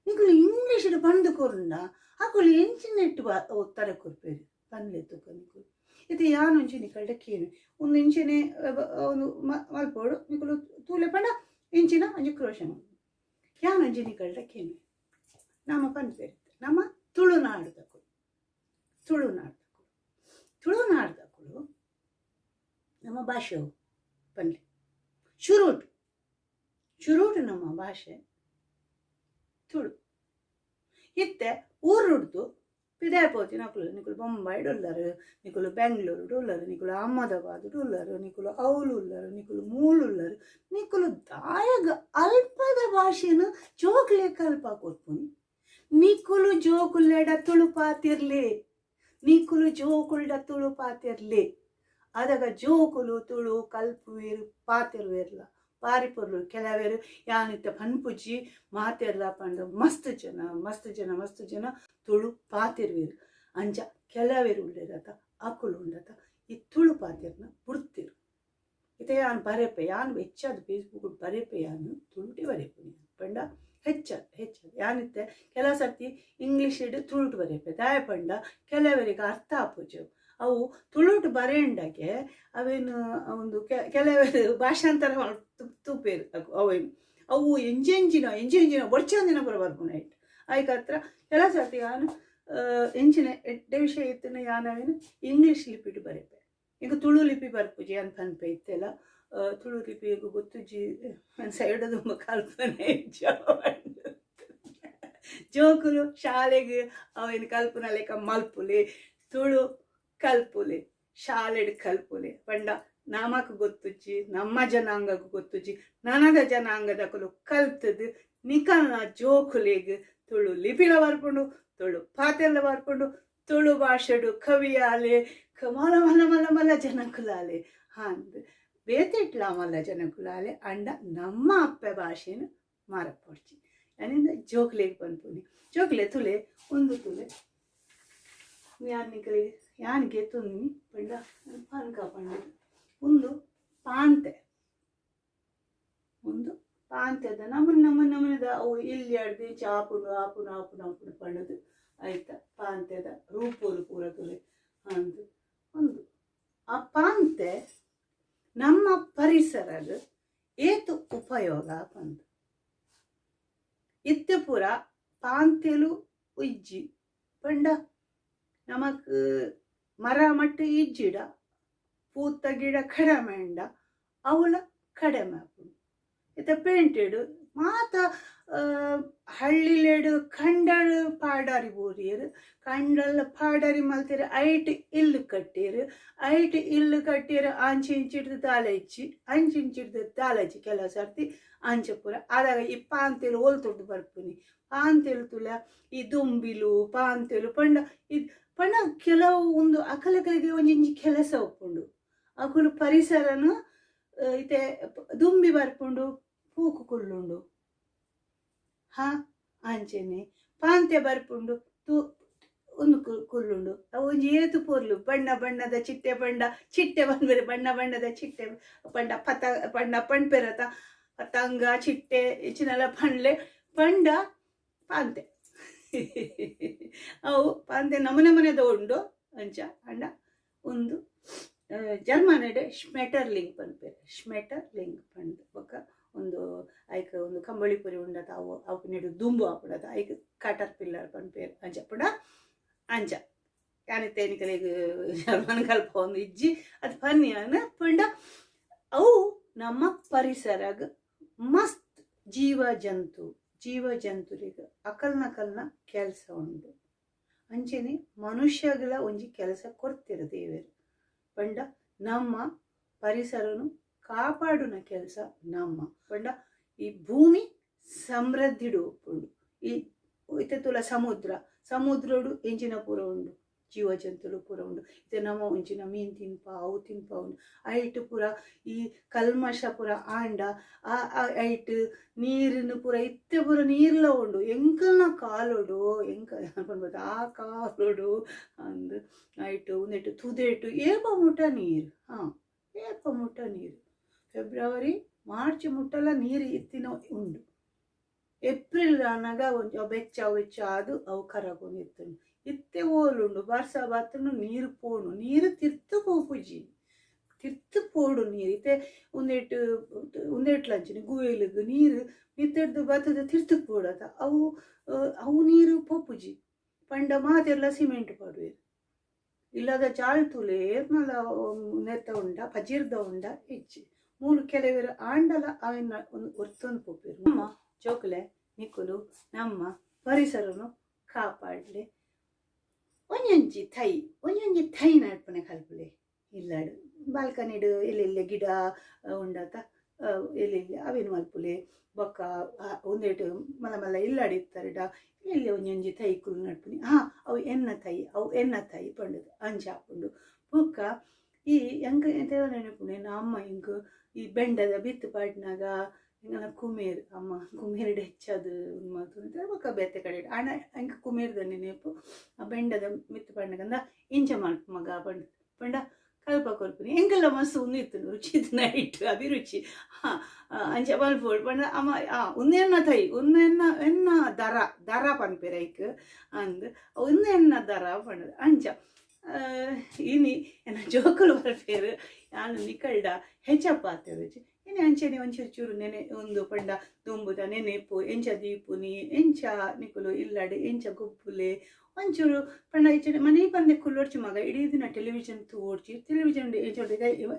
ನಿಕುಲು ಇಂಗ್ಲೀಷ್ ಪಂದ್ ಕೊರುಂಡ ಅಕುಲು ಎಂಚಿನೆಟ್ಟು ಉತ್ತರ ಕೊರ್ಪೆರ್ ಪನ್ಲೆ ತುಕ ನಿಕುಲು ಇತ್ತೆ ಯಾನ್ ಒಂಜಿ ನಿಕಲ್ಡ ಕೇನು ಉಂದು ಇಂಚೆನೆ ಒಂದು ಮಲ್ಪೊಡು ನಿಕುಲು ತೂಲೆ ಪಂಡ ಇಂಚಿನ ಒಂಜಿ ಕ್ರೋಶ ಯಾನ್ ಒಂಜಿ ನಿಕಲ್ಡ ಕೇನು ನಮ ಪನ್ಪೆರ್ ನಮ್ಮ ತುಳುನಾಡುದಕುಲು ತುಳುನಾಡುದಕುಲು ತುಳುನಾಡುದಕುಲು ನಮ್ಮ ಭಾಷೆ ಪನ್ಲೆ ಶುರುಟು ಶುರುಟು ನಮ್ಮ ಭಾಷೆ ತುಳು ಇತ್ತೆ ಊರುಡ್ದು ಪಿದಾಯ್ ಪೋತಿನ ಅಕುಲು ನಿಕುಲು ಬೊಂಬಾಯಿಡ್ ಉಲ್ಲರ್, ನಿಕುಲು ಬೆಂಗ್ಳೂರುಡು ಉಲ್ಲರ್, ನಿಕುಲು ಅಹಮದಾಬಾದ್ ಉಲ್ಲರ್, ನಿಕುಲು ಅವ್ಲು ಉಲ್ಲರ್, ನಿಕುಲು ಮೂಲು ಉಲ್ಲರ್, ನಿಕುಲು ದಾಯಗ ಅಲ್ಪದ ಭಾಷೆನು ಜೋಕುಲೆ ಕಲ್ಪ ಕೊರ್ಪುನಿ. ನಿಕುಲು ಜೋಕುಲೆಡ ತುಳು ಪಾತಿರ್ಲಿ, ನಿಕುಲು ಜೋಕುಲ್ಡ ತುಳು ಪಾತಿರ್ಲಿ, ಅದಗ ಜೋಕುಲು ತುಳು ಕಲ್ಪುವೇರು ಪಾತಿರ್ವೇರ್ಲ ಬಾರಿ ಪೊರ್ಲು. ಕೆಲವೇರು ಯಾನಿತ್ತ ಪನ್ಪುಜಿ ಮಾತೆರ್ಲ ಪಂಡ ಮಸ್ತ್ ಜನ ಮಸ್ತ್ ಜನ ಮಸ್ತ್ ಜನ ತುಳು ಪಾತಿರ್ವೇರು. ಅಂಚ ಕೆಲವೇರು ಉಲ್ಲೇರತ ಅಕುಲು ಉಂಡತ ಈ ತುಳು ಪಾತಿರ್ನ ಬುಡ್ತಿರು. ಇತ್ತೆ ಯಾನ್ ಬರೆಪೆ, ಯಾನ್ ಹೆಚ್ಚಾದ್ ಫೇಸ್ಬುಕ್ ಬರೆಪೆ, ಯಾನ್ ತುಳುಟೆ ಬರೆಪುನಿ ಪಂಡ ಹೆಚ್ಚಾದ್ ಹೆಚ್ಚಾದ್ ಯಾನಿತ್ತೆ ಕೆಲವು ಸರ್ತಿ ಇಂಗ್ಲೀಷಿಡ್ ತುಳುಟು ಬರೆಪೆ. ದಾಯ ಪಂಡ ಕೆಲವರಿಗೆ ಅರ್ಥ ಆಪುಜು, ಅವು ತುಳುಟು ಬರೆಂಡಗೆ ಅವೇನು ಒಂದು ಕೆಲವರು ಭಾಷಾಂತರ ತೂಪೇರು ಅವೇನು ಅವು ಎಂಜೆಂಜಿನ ಎಂಜೆಂಜಿನ ಬೊಡ್ಚಂದಿನ ಪುರ ಬರ್ಪುನ ಇಟ್ಟು ಐಕ್ ಹತ್ರ ಕೆಲವು ಸರ್ತಿ ಯಾನು ಎಂಚಿನ ಎಡ್ಡೆ ವಿಷಯ ಇತ್ತಿನ ಯಾನ್ ಅವೇನು ಇಂಗ್ಲೀಷ್ ಲಿಪಿಟ್ ಬರೆಪೆ. ಈಗ ತುಳು ಲಿಪಿ ಬರ್ಪುಜಿ ಯಾನ್ ಪನ್ಪೆ ಇತ್ತೆಲ್ಲ ತುಳು ಲಿಪಿ ಈಗ ಗೊತ್ತುಜ್ಜಿ, ಸೈಡ್ ತುಂಬ ಕಲ್ಪನೆ ಜೋಕುಲು ಶಾಲೆಗೆ ಅವೇನು ಕಲ್ಪುನ ಲೆಕ್ಕ ಮಲ್ಪುಲಿ, ತುಳು ಕಲ್ಪುಲಿ, ಶಾಲೆಡ್ ಕಲ್ಪುಲಿ. ಪಂಡ ನಮಕ್ ಗೊತ್ತುಜ್ಜಿ, ನಮ್ಮ ಜನಾಂಗಕ್ಕೆ ಗೊತ್ತುಜ್ಜಿ, ನನದ ಜನಾಂಗದಕುಲು ಕಲ್ತದು ನಿಕಲ್ನ ಜೋಕುಲಿಗ್ ತುಳು ಲಿಪಿಲ ಬರ್ಪುಂಡು, ತುಳು ಪಾತೆರ್ಲ ಬರ್ಪುಂಡು, ತುಳು ಭಾಷೆಡು ಕವಿಯಾಲೆ ಮಲ್ಲ ಮಲ್ಲ ಮಲ್ಲ ಮಲ್ಲ ಜನಕುಲಾಲೆ ಅಂದ್ ಬೇತೆಟ್ಲ ಮಲ್ಲ ಜನಕುಲಾಲೆ ಅಂಡ ನಮ್ಮ ಅಪ್ಪೆ ಭಾಷೆನ ಮಾರಪೊಡ್ಚಿ. ಅನಿಂದ ಜೋಕುಲೆಗ್ ಪನ್ಪುನಿ ಜೋಕುಲೆ ತುಲೆ ಒಂದು ತುಲೆ ಯಾನ್ ನಿಕಲಿ ಯಾನ್ ಗೆತ್ತುನಿ ಪಂಡ ಪನ್ಕ ಪಂಡ ಒಂದು ಪಾಂತೆ, ಒಂದು ಪಾಂತೆದ ನಮನ್ ನಮನ್ ನಮನದ ಅವು ಇಲ್ಲಿ ಅಡ್ದು ಚಾಪುಂಡು ಆಪುಂಡು ಆಪುಂಡು ಆಪುಂಡು ಪಂಡದು ಆಯ್ತ ಪಾಂತೆದ ರೂಪೋಲು ಪೂರ ತುಲೆ ಅಂದು ಒಂದು ಆ ಪಾಂತೆ ನಮ್ಮ ಪರಿಸರದ ಏತು ಉಪಯೋಗ ಪಂದು. ಇತ್ತೆ ಪೂರ ಪಾಂತೆಲು ಉಜ್ಜಿ ಪಂಡ ನಮಕ್ ಮರ ಮಟ್ಟ ಇಜ್ಜಿಡ ಪೂತ ಗಿಡ ಕಡಿಮೆ ಉಂಡ ಅವಳ ಕಡಿಮೆ ಆಪುಂಡು. ಇತ್ತೆ ಪೇಂಟೆಡ್ ಮಾತ ಹಳ್ಳಿಲೇಡು ಕಂಡಳು ಪಾಡಾರಿ ಬೋರಿಯರು, ಕಂಡಲ್ ಪಾಡಾರಿ ಮಲ್ತೇರು, ಐಟ್ ಇಲ್ಲು ಕಟ್ಟಿರು, ಐಟ್ ಇಲ್ಲು ಕಟ್ಟಿರು ಅಂಚೆ ಇಂಚಿಡ್ದು ದಾಲ ಇಚ್ಚಿ ಅಂಚೆ ಇಂಚಿಡ್ದು ದಾಲ ಇಚ್ಚಿ ಕೆಲವು ಸರ್ತಿ ಅಂಚೆ ಪೂರ ಆದಾಗ ಈ ಪಾಂತೆಲು ಒಲ್ ತುಡ್ದು ಬರ್ಪುನಿ. ಪಾಂತೆಲು ತುಲ ಈ ದುಂಬಿಲು ಪಾಂತೆಲು ಪಂಡ ಇದು ಪಂಡ ಕೆಲವು ಒಂದು ಅಕಲಕಲಿಗೆ ಒಂಜಿಂಚಿ ಕೆಲಸ ಉಪ್ಪುಂಡು. ಅಕುಲು ಪರಿಸರನು ಇತ್ತೆ ದುಂಬಿ ಬರ್ಪುಂಡು ಪೂಕು ಕುಲ್ಲುಂಡು, ಹಾ ಅಂಚೆನೆ ಪಾಂತೆ ಬರ್ಪುಂಡು ತೂ ಒಂದು ಕುಲ್ಲುಂಡು. ಅವು ಒಂಜಿ ಏತು ಪೊರ್ಲು ಬಣ್ಣ ಬಣ್ಣದ ಚಿಟ್ಟೆ ಪಂಡ ಚಿಟ್ಟೆ ಬಂದ್ಬೇರೆ ಬಣ್ಣ ಬಣ್ಣದ ಚಿಟ್ಟೆ ಪಂಡ ಪತ ಪಂಡ ಪಣ್ಪೆರತ ಪತಂಗ ಚಿಟ್ಟೆ ಇಚಿನೆಲ್ಲ ಪಂಡ್ಲೆ ಪಂಡ ಪಾಂತೆ ಅವು ಪಾಂತೆ ನಮೂನೆ ಮನೆದ ಉಂಡು ಅಂಚ ಅಂಡ. ಒಂದು ಜರ್ಮನಿಡ್ ಶ್ಮೆಟರ್ಲಿಂಗ್ ಪನ್ಪೆರ್, ಶ್ಮೆಟರ್ಲಿಂಗ್ ಪಂಡ್ ಬೊಕ್ಕ ಒಂದು ಐಕ್ ಒಂದು ಕಂಬಳಿ ಪುರಿ ಉಂಡತ ಅವು ಅವು ನೆಡು ದುಂಬು ಆಪುಡತ ಐಕ್ ಕಾಟರ್ ಪಿಲ್ಲರ್ ಪನ್ಪೆರ್ ಅಂಚ ಪಂಡ ಅಂಚ ಯಾನಿತ್ತೆ ನಿಕಲೆಗ್ ಜರ್ಮನ್ ಕಲ್ಪ ಒಂದು ಇಜ್ಜಿ ಅದು ಪನ್ಯಾನ ಪಂಡ ಅವು ನಮ್ಮ ಪರಿಸರಗ್ ಮಸ್ತ್ ಜೀವ ಜಂತು ಜೀವ ಜಂತುಲಿಗ್ ಅಕಲ್ನಕಲ್ನ ಕೆಲಸ ಉಂಡು. ಅಂಚೆನೆ ಮನುಷ್ಯಗಳ ಒಂಜಿ ಕೆಲಸ ಕೊರ್ತಿರು ದೇವರು ಪಂಡ ನಮ್ಮ ಪರಿಸರನು ಕಾಪಾಡುನ ಕೆಲಸ ನಮ್ಮ ಪಂಡ ಈ ಭೂಮಿ ಸಮೃದ್ಧಿಡು ಉಪ್ಪುಂಡು. ಈ ಇತ್ತೆ ತುಲ ಸಮುದ್ರ ಸಮುದ್ರಡು ಎಂಚಿನ ಪೂರ ಉಂಡು, ಜೀವ ಜಂತುಲು ಪೂರ ಉಂಡು. ಇತ್ತೆ ನಮ್ಮ ಒಂಚಿನ ಮೀನು ತಿನ್ಪ ಅವು ತಿನ್ಪ ಉಂಡು. ಐಟ್ ಪೂರ ಈ ಕಲ್ಮಶ ಪೂರ ಆಂಡ ಆ ಐಟ್ ನೀರಿನ ಪೂರ ಇತ್ತೆ ಪೂರ ನೀರ್ಲ ಉಂಡು. ಎಂಕಲ್ನ ಕಾಲೋಡು ಎಂಕ ಪನ್ಪುದು ಆ ಕಾಲೋಡು ಅಂದ್ ಐಟ್ ಉಂದೆಟ್ ತುದೆಟು ಏಪ ಮುಟ್ಟ ನೀರು, ಹಾಂ ಏಪ ಮುಟ್ಟ ನೀರು, ಫೆಬ್ರವರಿ ಮಾರ್ಚ್ ಮುಟ್ಟಲ ನೀರು ಇತ್ತಿನ ಉಂಡು. ಏಪ್ರಿಲ್ ಆನಗ ಒಂಜಿ ಬೆಚ್ಚ ಬೆಚ್ಚ ಆದು ಅವು ಕರಗೊಂದು ಇತ್ತುಂಡು. ಇತ್ತೆ ಓಲುಂಡು ಬರ್ಸ ಬತ್ತುಂಡು ನೀರು ಪೋಣು, ನೀರು ತಿರ್ತು ಪೋಪುಜಿ, ತಿರ್ತು ಪೋಡು ನೀರು. ಇತ್ತೆ ಉಂದೆಟ್ ಉಂದೆಟ್ಲಂಚಿನ ಗುವೆಲುಗು ನೀರು ಮಿತ್ತಡ್ದು ಬತ್ತದ ತಿರ್ತು ಪೋಡತ ಅವು ಅವು ನೀರು ಪೋಪುಜಿ. ಪಂಡ ಮಾತೆರ್ಲ ಸಿಮೆಂಟ್ ಪಾಡುವೆರ್, ಇಲ್ಲದ ಜಾಳ್ ತುಲೆ ಏರ್ನಲ ನೆತ್ತ ಉಂಡ ಪಜಿರ್ದ ಉಂಡ ಇಜ್ಜಿ. ಮೂಲು ಕೆಲವರು ಆಂಡಲ ಅವಿನ ಒಂದು ಒರ್ತೊಂದು ಪೋಪೆರ್. ನಮ್ಮ ಜೋಕುಲೆ ನಿಕುಲು ನಮ್ಮ ಪರಿಸರನು ಕಾಪಾಡ್ಲಿ. ಒಂಜೊಂಜಿ ಥೈ ಒಂಜೊಂಜಿ ಥೈ ನಡ್ಪುನೆ ಕಲ್ಪುಲೆ ಇಲ್ಲಾಡು ಬಾಲ್ಕನಿಡ್ ಎಲ್ಲೆಲ್ಲೆ ಗಿಡ ಉಂಡತ ಎಲ್ಲೆಲ್ಲೆ ಅವೇನು ಮಲ್ಪುಲೆ ಬೊಕ್ಕ ಉಂದೆಟ್ ಮಲ್ಲ ಮಲ್ಲ ಇಲ್ಲಾಡು ಇತ್ತಾರಡ ಎಲ್ಲೆ ಒಂಜೊಂಜಿ ತೈಕುಲು ನಡ್ಪುನಿ ಹಾ ಅವು ಎನ್ನ ತೈ ಅವು ಎನ್ನ ತೈ ಪಂಡದು ಅಂಚ ಆಪುಂಡು ಬೊಕ್ಕ ಈ ಎಂಕ್ ಎಂತೆಲ್ಲ ನೆನಪುಂಡು ಎನ್ನ ಅಮ್ಮ ಎಂಕ್ ಈ ಬೆಂಡದ ಬಿತ್ತು ಪಾಡ್ನಾಗ ಎಂಕಲ್ನ ಕುಮೇರ್ ಅಮ್ಮ ಕುಮೇರ್ಡ್ ಹೆಚ್ಚಾದ್ ಉಂದು ಮಲ್ತೊಂದಿತ್ತೆರ್ ಬೊಕ್ಕ ಬೇತೆ ಕಡೆಡ್ ಆಂಡ ಎಂಕ್ ಕುಮೇರ್ದ ನೆನೆಪು ಆ ಬೆಂಡದ ಮಿತ್ತ್ ಪಾಡ್ನಗಂದ ಇಂಚ ಮಲ್ಪು ಮಗ ಪಂಡ್ ಪಂಡ ಕಲ್ಪ ಕೊರ್ಪಿನಿ ಎಂಕಲ್ಲ ಮಸ್ತ್ ಉಂದು ಇತ್ತುಂಡು ರುಚಿ ಇತ್ತು ನೈಟ್ ಅಭಿರುಚಿ ಹಾ ಅಂಚ ಮಲ್ಪೊಡು ಪಂಡ ಅಮ್ಮ ಆ ಉಂದು ಎನ್ನ ತೈ ಉಂದು ಎನ್ನ ಎನ್ನ ದರ ದರ ಪನ್ಪೆರ್ ಐಕ್ ಅಂದ್ ಉಂದು ಎನ್ನ ದರ ಪಂಡುದು ಅಂಚ ಇನಿ ಎನ್ನ ಜೋಕುಲು ಬರ್ಪೆರ್ ಯಾನ್ ನಿಕಲ್ಡ ಹೆಚ್ಚ ಪಾತೆರುಜಿ ಇನಿ ಅಂಚನೆ ಒಂಚೂರು ಚೂರು ನೆನೆ ಉಂದು ಪಂಡ ದುಂಬುದ ನೆನೆಪು ಎಂಚ ದೀಪುನಿ ಎಂಚ ನಿಕುಲು ಇಲ್ಲಡ್ ಎಂಚ ಗೊಬ್ಬುಲೆ ಒಂಚೂರು ಪಂಡ ಇಜ್ಜಿಂಡ ಮನೆ ಪಂದೆ ಕುಲ್ಲೊಡ್ಚಿ ಮಗ ಇಡೀ ದಿನ ಟೆಲಿವಿಷನ್ ತೂವೊಡ್ಚಿ ಟೆಲಿವಿಷನ್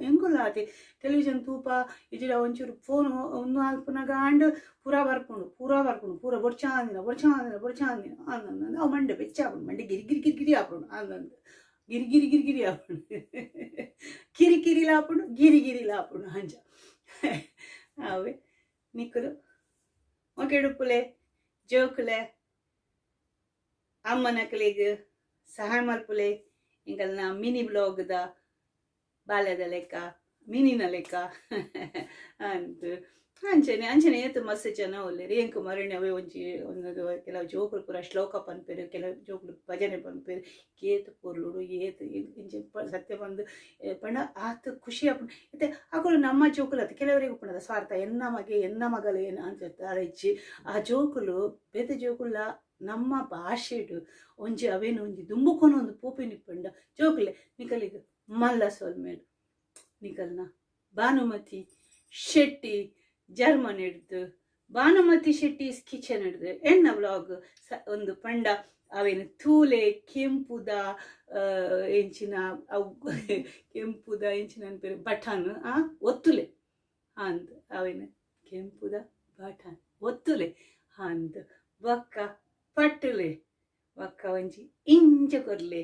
ಎಂಕುಲು ಆತೆ ಟೆಲಿವಿಷನ್ ತೂಪ ಇಜ್ಜಿಡ ಒಂಚೂರು ಫೋನ್ ಉಂದು ಮಲ್ಪುನಗ ಆಂಡ್ ಪೂರಾ ಬರ್ಪುಂಡು ಪೂರಾ ಬರ್ಪುಂಡು ಪೂರ ಬೊಡ್ಚಾಂದಿನ ಬೊಡ್ಚಾಂದಿನ ಬೊಡ್ಚಾಂದಿನ ಅಂದಂದು ಅವು ಮಂಡೆ ಬೆಚ್ಚ ಆಪುಂಡು ಮಂಡೆ ಗಿರಿ ಗಿರಿ ಗಿರಿ ಗಿರಿ ಆಪುಂಡು ಅಂದಂದು ಗಿರಿ ಗಿರಿ ಗಿರಿ ಗಿರಿ ಆಪುಂಡು ಕಿರಿ ಕಿರಿಲ ಆಪುಂಡು ಗಿರಿ ಗಿರಿಲ ಆಪುಂಡು ಅಂಚ ಅವೇ ನಿಕುಲು ಮೊಕೆಡುಪ್ಪುಲೆ ಜೋಕುಲೆ ಅಮ್ಮನಕಲೆಗ್ ಸಹಾಯ ಮಲ್ಪುಲೆ ಎಂಕಲ್ನ ಮಿನಿ ಬ್ಲಾಗ್ದ ಬಾಲ್ಯದ ಲೆಕ್ಕ ಮಿನಿನ ಲೆಕ್ಕ ಅಂದ್ ಅಂಚನೆ ಅಂಚನೆ ಏತ್ ಮಸ್ತ್ ಜನ ಉಲ್ಲೆರ್ ಎಂಕ್ ಮರಣೆ ಅವೇ ಒಂಜಿ ಒಂದು ಕೆಲವು ಜೋಕುಲು ಪೂರ ಶ್ಲೋಕ ಪನ್ಪೆರ್ ಕೆಲವು ಜೋಕುಲು ಭಜನೆ ಪನ್ಪೆರ್ ಏತ್ ಪೊರ್ಲುಡು ಏತ್ ಇಂಚ ಸತ್ಯ ಪಂದ್ ಪಂಡ ಆತ್ ಖುಷಿ ಆಪುಂಡು ಇತ್ತೆ ಅಕುಲು ನಮ್ಮ ಜೋಕುಲು ಅತ್ ಕೆಲವರಿಗೆ ಉಪ್ಪುಂಡತ ಸ್ವಾರ್ಥ ಎನ್ನ ಮಗೆ ಎನ್ನ ಮಗಲು ಏನು ಅಂಚ ಇಜ್ಜಿ ಆ ಜೋಕುಲು ಬೇತೆ ಜೋಕುಲ್ಲ ನಮ್ಮ ಭಾಷೆಡ್ ಒಂಜಿ ಅವೇನು ಒಂಜಿ ದುಂಬುಕೊನೊಂದು ಪೋಪಿನಿ ಪಂಡ ಜೋಕುಲೆ ನಿಕಲಿಗ್ ಮಲ್ಲ ಸೊಲ್ಮೆಲು ನಿಕಲ್ನ ಭಾನುಮತಿ ಶೆಟ್ಟಿ ಜರ್ಮನ್ ಹಿಡ್ದು ಭಾನುಮತಿ ಶೆಟ್ಟಿಸ್ ಕಿಚನ್ ಹಿಡ್ದು ಎನ್ನ ವ್ಲಾಗ್ ಸ ಒಂದು ಪಂಡ ಅವೇನು ತೂಲೆ ಕೆಂಪುದ ಎಂಚಿನ ಅವು ಕೆಂಪುದ ಎಂಚಿನ ಅನ್ಪೆರ್ ಬಟನ್ ಆ ಒತ್ತುಲೆ ಅಂದ್ ಅವೇನು ಕೆಂಪುದ ಬಟನ್ ಒತ್ತುಲೆ ಅಂದ್ ಬೊಕ್ಕ ಪಟ್ಟುಲೆ ಬೊಕ್ಕ ಒಂಜಿ ಇಂಚ ಕೊರ್ಲೆ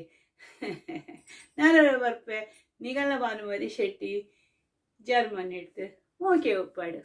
ನಾನೊರ ಬರ್ಪೆ ನಿಗಲ್ನ ಭಾನುಮತಿ ಶೆಟ್ಟಿ ಜರ್ಮನ್ ಹಿಡ್ದು ಮೋಕೆ ಉಪ್ಪಾಡು.